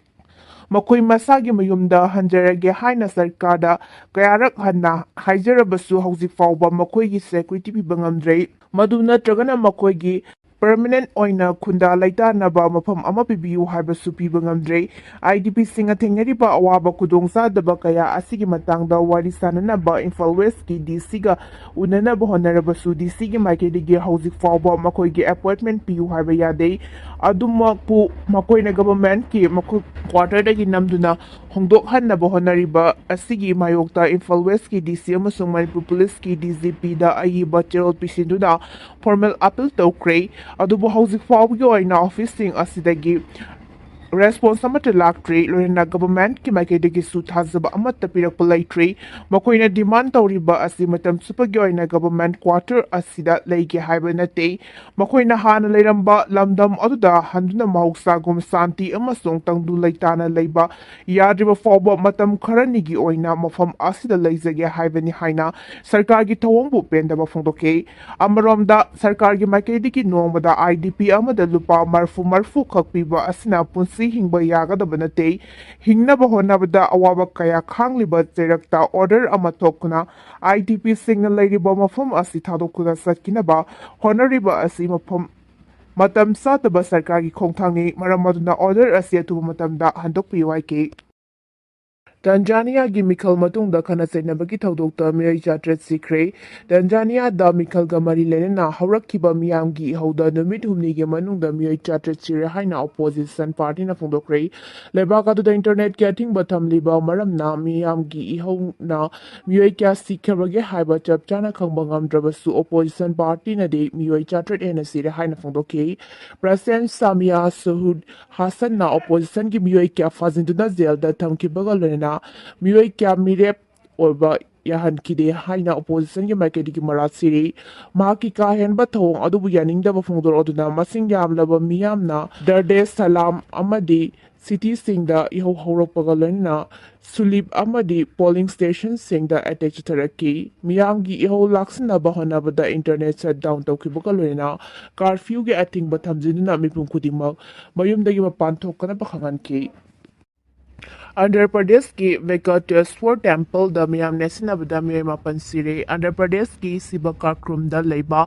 ꯃꯈꯣꯏ ꯃꯁꯥꯒꯤ ꯃꯌꯨꯝꯗ ꯍꯟꯖꯔꯒꯦ ꯍꯥꯏꯅ ꯁꯔꯀꯥꯔꯗ ꯀꯌꯥꯔꯛ ꯍꯟꯅ ꯍꯥꯏꯖꯔꯕꯁꯨ ꯍꯧꯖꯤꯛ ꯐꯥꯎꯕ ꯃꯈꯣꯏꯒꯤ ꯁꯦꯀ꯭ꯌꯨꯔꯤꯇꯤ ꯄꯤꯕ ꯉꯝꯗ꯭ꯔꯦ꯫ ꯃꯗꯨ ꯅꯠꯇ꯭ꯔꯒꯅ ꯃꯈꯣꯏꯒꯤ ꯄꯔꯃꯅꯦꯟꯠ ꯑꯣꯏꯅ ꯈꯨꯟꯗꯥ ꯂꯩꯇꯥꯅꯕ ꯃꯐꯝ ꯑꯃ ꯄꯤꯕꯤꯌꯨ ꯍꯥꯏꯕꯁꯨ ꯄꯤꯕ ꯉꯝꯗ꯭ꯔꯦ꯫ ꯑꯥꯏ ꯗꯤ ꯄꯤꯁꯤꯡꯅ ꯊꯦꯡꯅꯔꯤꯕ ꯑꯋꯥꯕ ꯈꯨꯗꯣꯡꯆꯥꯗꯕ ꯀꯌꯥ ꯑꯁꯤꯒꯤ ꯃꯇꯥꯡꯗ ꯋꯥꯔꯤ ꯁꯥꯅꯅꯕ ꯏꯝꯐꯥꯜ ꯋꯦꯁ꯭ꯠꯀꯤ ꯗꯤ ꯁꯤꯒ ꯎꯅꯅꯕ ꯍꯣꯠꯅꯔꯕꯁꯨ ꯗꯤ ꯁꯤꯒꯤ ꯃꯥꯏꯀꯩꯗꯒꯤ ꯍꯧꯖꯤꯛ ꯐꯥꯎꯕ ꯃꯈꯣꯏꯒꯤ ꯑꯦꯄꯣꯏꯟꯠꯃꯦꯟꯠ ꯄꯤꯌꯨ ꯍꯥꯏꯕ ꯌꯥꯗꯦ꯫ ꯑꯗꯨꯃꯛꯄꯨ ꯃꯈꯣꯏꯅ ꯒꯚꯔꯟꯃꯦꯟꯠꯀꯤ ꯃꯈꯣꯏ ꯀ꯭ꯋꯥꯇꯔꯗꯒꯤ ꯅꯝꯗꯨꯅ ꯍꯣꯡꯗꯣꯛꯍꯟꯅꯕ ꯍꯣꯠꯅꯔꯤꯕ ꯑꯁꯤꯒꯤ ꯃꯥꯌꯣꯛꯇ ꯏꯝꯐꯥꯜ ꯋꯦꯁ꯭ꯠꯀꯤ ꯗꯤ ꯁꯤ ꯑꯃꯁꯨꯡ ꯃꯅꯤꯄꯨꯔ ꯄꯨꯂꯤꯁꯀꯤ ꯗꯤ ꯖꯤ ꯄꯤꯗ ꯑꯏꯕ ꯆꯦꯔꯣꯜ ꯄꯤꯁꯤꯟꯗꯨꯅ ꯐꯣꯔꯃꯦꯜ ꯑꯄꯤꯜ ꯇꯧꯈ꯭ꯔꯦ꯫ ꯑꯗꯨꯕꯨ ꯍꯧꯖꯤꯛ ꯐꯥꯎꯕꯒꯤ ꯑꯣꯏꯅ ꯑꯣꯐꯤꯁꯁꯤꯡ ꯑꯁꯤꯗꯒꯤ ꯔꯦꯁꯄꯣꯟꯁ ꯑꯃꯠꯇ ꯂꯥꯛꯇ꯭ꯔꯤ, ꯂꯣꯏꯅꯅ ꯒꯚꯔꯟꯃꯦꯟꯠꯀꯤ ꯃꯥꯏꯀꯩꯗꯒꯤꯁꯨ ꯊꯥꯖꯕ ꯑꯃꯠꯇ ꯄꯤꯔꯛꯄ ꯂꯩꯇ꯭ꯔꯤ꯫ ꯃꯈꯣꯏꯅ ꯗꯤꯃꯥꯟ ꯇꯧꯔꯤꯕ ꯑꯁꯤ ꯃꯇꯝ ꯆꯨꯞꯄꯒꯤ ꯑꯣꯏꯅ ꯒꯚꯔꯟꯃꯦꯟꯠ ꯀ꯭ꯋꯥꯇꯔ ꯑꯁꯤꯗ ꯂꯩꯒꯦ ꯍꯥꯏꯕ ꯅꯠꯇꯦ꯫ ꯃꯈꯣꯏꯅ ꯍꯥꯟꯅ ꯂꯩꯔꯝꯕ ꯂꯝꯗꯝ ꯑꯗꯨꯗ ꯍꯟꯗꯨꯅ ꯃꯍꯧꯁꯥꯒꯨꯝ ꯁꯥꯟꯇꯤ ꯑꯃꯁꯨꯡ ꯇꯪꯗꯨ ꯂꯩꯇꯥꯅ ꯂꯩꯕ ꯌꯥꯗ꯭ꯔꯤꯕ ꯐꯥꯎꯕ ꯃꯇꯝ ꯈꯔꯅꯤꯒꯤ ꯑꯣꯏꯅ ꯃꯐꯝ ꯑꯁꯤꯗ ꯂꯩꯖꯒꯦ ꯍꯥꯏꯕꯅꯤ ꯍꯥꯏꯅ ꯁꯔꯀꯥꯔꯒꯤ ꯊꯧꯑꯣꯡꯕꯨ ꯄꯦꯟꯗꯕ ꯐꯣꯡꯗꯣꯛꯈꯤ꯫ ꯑꯃꯔꯣꯝꯗ, ꯁꯔꯀꯥꯔꯒꯤ ꯃꯥꯏꯀꯩꯗꯒꯤ ꯅꯣꯡꯃꯗ ꯑꯥꯏ ꯗꯤ ꯄꯤ ꯑꯃꯗ ꯂꯨꯄꯥ ꯃꯔꯤꯐꯨ ꯃꯔꯤꯐꯨ ꯈꯛ ꯄꯤꯕ ꯑꯁꯤꯅ ꯄꯨꯟꯁꯤ ꯄꯨꯟꯁꯤ ꯍꯤꯡꯕ ꯌꯥꯒꯗꯕ ꯅꯠꯇꯦ꯫ ꯍꯤꯡꯅꯕ ꯍꯣꯠꯅꯕꯗ ꯑꯋꯥꯕ ꯀꯌꯥ ꯈꯥꯡꯂꯤꯕ ꯆꯩꯔꯛꯇ ꯑꯣꯔꯗꯔ ꯑꯃ ꯊꯣꯛꯇꯨꯅ ꯑꯥꯏ ꯗꯤ ꯄꯤꯁꯤꯡꯅ ꯂꯩꯔꯤꯕ ꯃꯐꯝ ꯑꯁꯤ ꯊꯥꯗꯣꯛꯇꯨꯅ ꯆꯠꯈꯤꯅꯕ ꯍꯣꯠꯅꯔꯤꯕ ꯑꯁꯤ ꯃꯐꯝ ꯃꯇꯝ ꯆꯥꯗꯕ ꯁꯔꯀꯥꯔꯒꯤ ꯈꯣꯡꯊꯥꯡꯅꯤ꯫ ꯃꯔꯝ ꯑꯗꯨꯅ ꯑꯣꯔꯗꯔ ꯑꯁꯤ ꯑꯊꯨꯕ ꯃꯇꯝꯗ ꯍꯟꯗꯣꯛꯄꯤꯌꯨ ꯍꯥꯏꯈꯤ꯫ ꯇꯥꯟꯖꯥꯅꯤꯌꯥꯒꯤ ꯃꯤꯈꯜ ꯃꯇꯨꯡꯗ ꯈꯠꯅ ꯆꯩꯅꯕꯒꯤ ꯊꯧꯗꯣꯛꯇ ꯃꯤꯑꯣꯏ ꯆꯥꯇ꯭ꯔꯦꯠ ꯁꯤꯈ꯭ꯔꯦ꯫ ꯇꯥꯟꯖꯥꯅꯤꯌꯥꯗ ꯃꯤꯈꯜꯒ ꯃꯔꯤ ꯂꯩꯅꯅ ꯍꯧꯔꯛꯈꯤꯕ ꯃꯤꯌꯥꯝꯒꯤ ꯏꯍꯧꯗ ꯅꯨꯃꯤꯠ ꯍꯨꯝꯅꯤꯒꯤ ꯃꯅꯨꯡꯗ ꯃꯤꯑꯣꯏ ꯆꯥꯇ꯭ꯔꯦꯠ ꯁꯤꯔꯦ ꯍꯥꯏꯅ ꯑꯣꯄꯣꯖꯤꯁꯟ ꯄꯥꯔꯇꯤꯅ ꯐꯣꯡꯗꯣꯛꯈ꯭ꯔꯦ꯫ ꯂꯩꯕꯥꯛ ꯑꯗꯨꯗ ꯏꯟꯇꯔꯅꯦꯠꯀꯤ ꯑꯊꯤꯡꯕ ꯊꯝꯂꯤꯕ ꯃꯔꯝꯅ ꯃꯤꯌꯥꯝꯒꯤ ꯏꯍꯧꯅ ꯃꯤꯑꯣꯏ ꯀꯌꯥ ꯁꯤꯈ꯭ꯔꯕꯒꯦ ꯍꯥꯏꯕ ꯆꯞ ꯆꯥꯅ ꯈꯪꯕ ꯉꯝꯗ꯭ꯔꯕꯁꯨ, ꯑꯣꯄꯣꯖꯤꯁꯟ ꯄꯥꯔꯇꯤꯅꯗꯤ ꯃꯤꯑꯣꯏ ꯆꯥꯇ꯭ꯔꯦꯠ ꯍꯦꯟꯅ ꯁꯤꯔꯦ ꯍꯥꯏꯅ ꯐꯣꯡꯗꯣꯛꯈꯤ꯫ ꯄ꯭ꯔꯁꯦꯟ ꯁꯥꯃꯤꯌꯥ ꯁꯨꯍꯨꯗ ꯍꯥꯁꯟꯅ ꯑꯣꯄꯣꯖꯤꯁꯟꯒꯤ ꯃꯤꯑꯣꯏ ꯀꯌꯥ ꯐꯥꯖꯤꯟꯗꯨꯅ ꯖꯦꯜꯗ ꯊꯝꯈꯤꯕꯒ ꯂꯣꯏꯅꯅ ꯃꯤꯑꯣꯏ ꯀꯌꯥ ꯃꯤꯔꯦꯞ ꯑꯣꯏꯕ ꯌꯥꯍꯟꯈꯤꯗꯦ ꯍꯥꯏꯅ ꯑꯣꯄꯣꯖꯤꯁꯟꯒꯤ ꯃꯥꯏꯀꯩꯗꯒꯤ ꯃꯔꯥꯜ ꯁꯤꯔꯤ꯫ ꯃꯍꯥꯛꯀꯤ ꯀꯥ ꯍꯦꯟꯕ ꯊꯧꯑꯣꯡ ꯑꯗꯨꯕꯨ ꯌꯥꯅꯤꯡꯗꯕ ꯐꯣꯡꯗꯣꯔꯛꯗꯨꯅ ꯃꯁꯤꯡ ꯌꯥꯝꯂꯕ ꯃꯤꯌꯥꯝꯅ ꯗꯔꯗꯦꯁ ꯁꯂꯥꯝ ꯑꯃꯗꯤ ꯁꯤꯇꯤꯁꯤꯡꯗ ꯏꯍꯧ ꯍꯧꯔꯛꯄꯒ ꯂꯣꯏꯅꯅ ꯁꯨꯂꯤꯞ ꯑꯃꯗꯤ ꯄꯣꯂꯤꯡ ꯁ꯭ꯇꯦꯁꯟꯁꯤꯡꯗ ꯑꯦꯇꯦꯛ ꯆꯠꯊꯔꯛꯈꯤ꯫ ꯃꯤꯌꯥꯝꯒꯤ ꯏꯍꯧ ꯂꯥꯛꯁꯤꯟꯅꯕ ꯍꯣꯠꯅꯕꯗ ꯏꯟꯇꯔꯅꯦꯠ ꯁꯠ ꯗꯥꯎꯟ ꯇꯧꯈꯤꯕꯒ ꯂꯣꯏꯅꯅ ꯀꯥꯔꯐ꯭ꯌꯨꯒꯤ ꯑꯊꯤꯡꯕ ꯊꯝꯖꯤꯟꯗꯨꯅ ꯃꯤꯄꯨꯝ ꯈꯨꯗꯤꯡꯃꯛ ꯃꯌꯨꯝꯗꯒꯤ ꯃꯄꯥꯟ ꯊꯣꯛꯇꯅꯕ ꯈꯪꯍꯟꯈꯤ꯫ ꯑꯟꯙ꯭ꯔ ꯄ꯭ꯔꯗꯦꯁꯀꯤ ꯚꯦꯡꯀꯇꯦꯁ꯭ꯋꯔ ꯇꯦꯝꯄꯜꯗ ꯃꯤꯌꯥꯝ ꯅꯦꯠꯁꯤꯟꯅꯕꯗ ꯃꯤꯑꯣꯏ ꯃꯥꯄꯟ ꯁꯤꯔꯦ꯫ ꯑꯟꯙ꯭ꯔ ꯄ꯭ꯔꯗꯦꯁꯀꯤ ꯁꯤꯕꯀꯥꯀ꯭ꯔꯨꯝꯗ ꯂꯩꯕ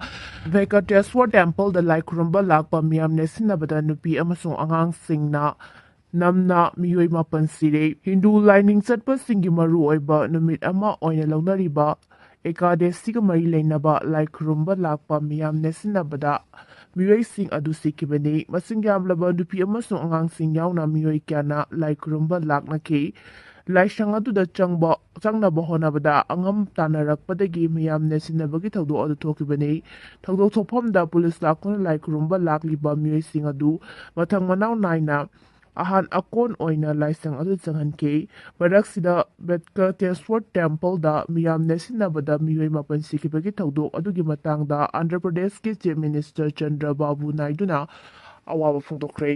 ꯚꯦꯡꯀꯇꯦꯁ꯭ꯋꯔ ꯇꯦꯝꯄꯜꯗ ꯂꯥꯏ ꯈꯨꯔꯨꯝꯕ ꯂꯥꯛꯄ ꯃꯤꯌꯥꯝ ꯅꯦꯠꯁꯤꯟꯅꯕꯗ ꯅꯨꯄꯤ ꯑꯃꯁꯨꯡ ꯑꯉꯥꯡꯁꯤꯡꯅ ꯅꯝꯅ ꯃꯤꯑꯣꯏ ꯃꯥꯄꯟ ꯁꯤꯔꯦ꯫ ꯍꯤꯟꯗꯨ ꯂꯥꯏꯅꯤꯡ ꯆꯠꯄꯁꯤꯡꯒꯤ ꯃꯔꯨꯑꯣꯏꯕ ꯅꯨꯃꯤꯠ ꯑꯃ ꯑꯣꯏꯅ ꯂꯧꯅꯔꯤꯕ ꯑꯦꯀꯥꯗꯦꯁꯤꯒ ꯃꯔꯤ ꯂꯩꯅꯕ ꯂꯥꯏ ꯈꯨꯔꯨꯝꯕ ꯂꯥꯛꯄ ꯃꯤꯌꯥꯝ ꯅꯦꯠꯁꯤꯟꯅꯕꯗ ꯃꯤꯑꯣꯏꯁꯤꯡ ꯑꯗꯨ ꯁꯤꯈꯤꯕꯅꯤ꯫ ꯃꯁꯤꯡ ꯌꯥꯝꯂꯕ ꯅꯨꯄꯤ ꯑꯃꯁꯨꯡ ꯑꯉꯥꯡꯁꯤꯡ ꯌꯥꯎꯅ ꯃꯤꯑꯣꯏ ꯀꯌꯥꯅ ꯂꯥꯏ ꯈꯨꯔꯨꯝꯕ ꯂꯥꯛꯅꯈꯤ꯫ ꯂꯥꯏꯁꯪ ꯑꯗꯨꯗ ꯆꯪꯕ, ꯆꯪꯅꯕ ꯍꯣꯠꯅꯕꯗ ꯑꯉꯝ ꯇꯥꯟꯅꯔꯛꯄꯗꯒꯤ ꯃꯤꯌꯥꯝ ꯅꯦꯠꯁꯤꯟꯅꯕꯒꯤ ꯊꯧꯗꯣꯛ ꯑꯗꯨ ꯊꯣꯛꯈꯤꯕꯅꯤ꯫ ꯊꯧꯗꯣꯛ ꯊꯣꯛꯐꯝꯗ ꯄꯨꯂꯤꯁ ꯂꯥꯛꯇꯨꯅ ꯂꯥꯏ ꯈꯨꯔꯨꯝꯕ ꯂꯥꯛꯂꯤꯕ ꯃꯤꯑꯣꯏꯁꯤꯡ ꯑꯗꯨ ꯃꯊꯪ ꯃꯅꯥꯎ ꯅꯥꯏꯅ ꯑꯍꯥꯟ ꯑꯀꯣꯟ ꯑꯣꯏꯅ ꯂꯥꯏꯁꯪ ꯑꯗꯨ ꯆꯪꯍꯟꯈꯤ꯫ ꯃꯔꯛꯁꯤꯗ ꯚꯦꯡꯀꯇꯦꯁ꯭ꯋꯔ ꯇꯦꯝꯄꯜꯗ ꯃꯤꯌꯥꯝ ꯅꯦꯠꯁꯤꯟꯅꯕꯗ ꯃꯤꯑꯣꯏ ꯃꯥꯄꯟ ꯁꯤꯈꯤꯕꯒꯤ ꯊꯧꯗꯣꯛ ꯑꯗꯨꯒꯤ ꯃꯇꯥꯡꯗ ꯑꯟꯙ꯭ꯔ ꯄ꯭ꯔꯗꯦꯁꯀꯤ ꯆꯤꯐ ꯃꯤꯅꯤꯁꯇꯔ ꯆꯟꯗ꯭ꯔ ꯕꯥꯕꯨ ꯅꯥꯏꯗꯨꯅ ꯑꯋꯥꯕ ꯐꯣꯡꯗꯣꯛꯈ꯭ꯔꯦ꯫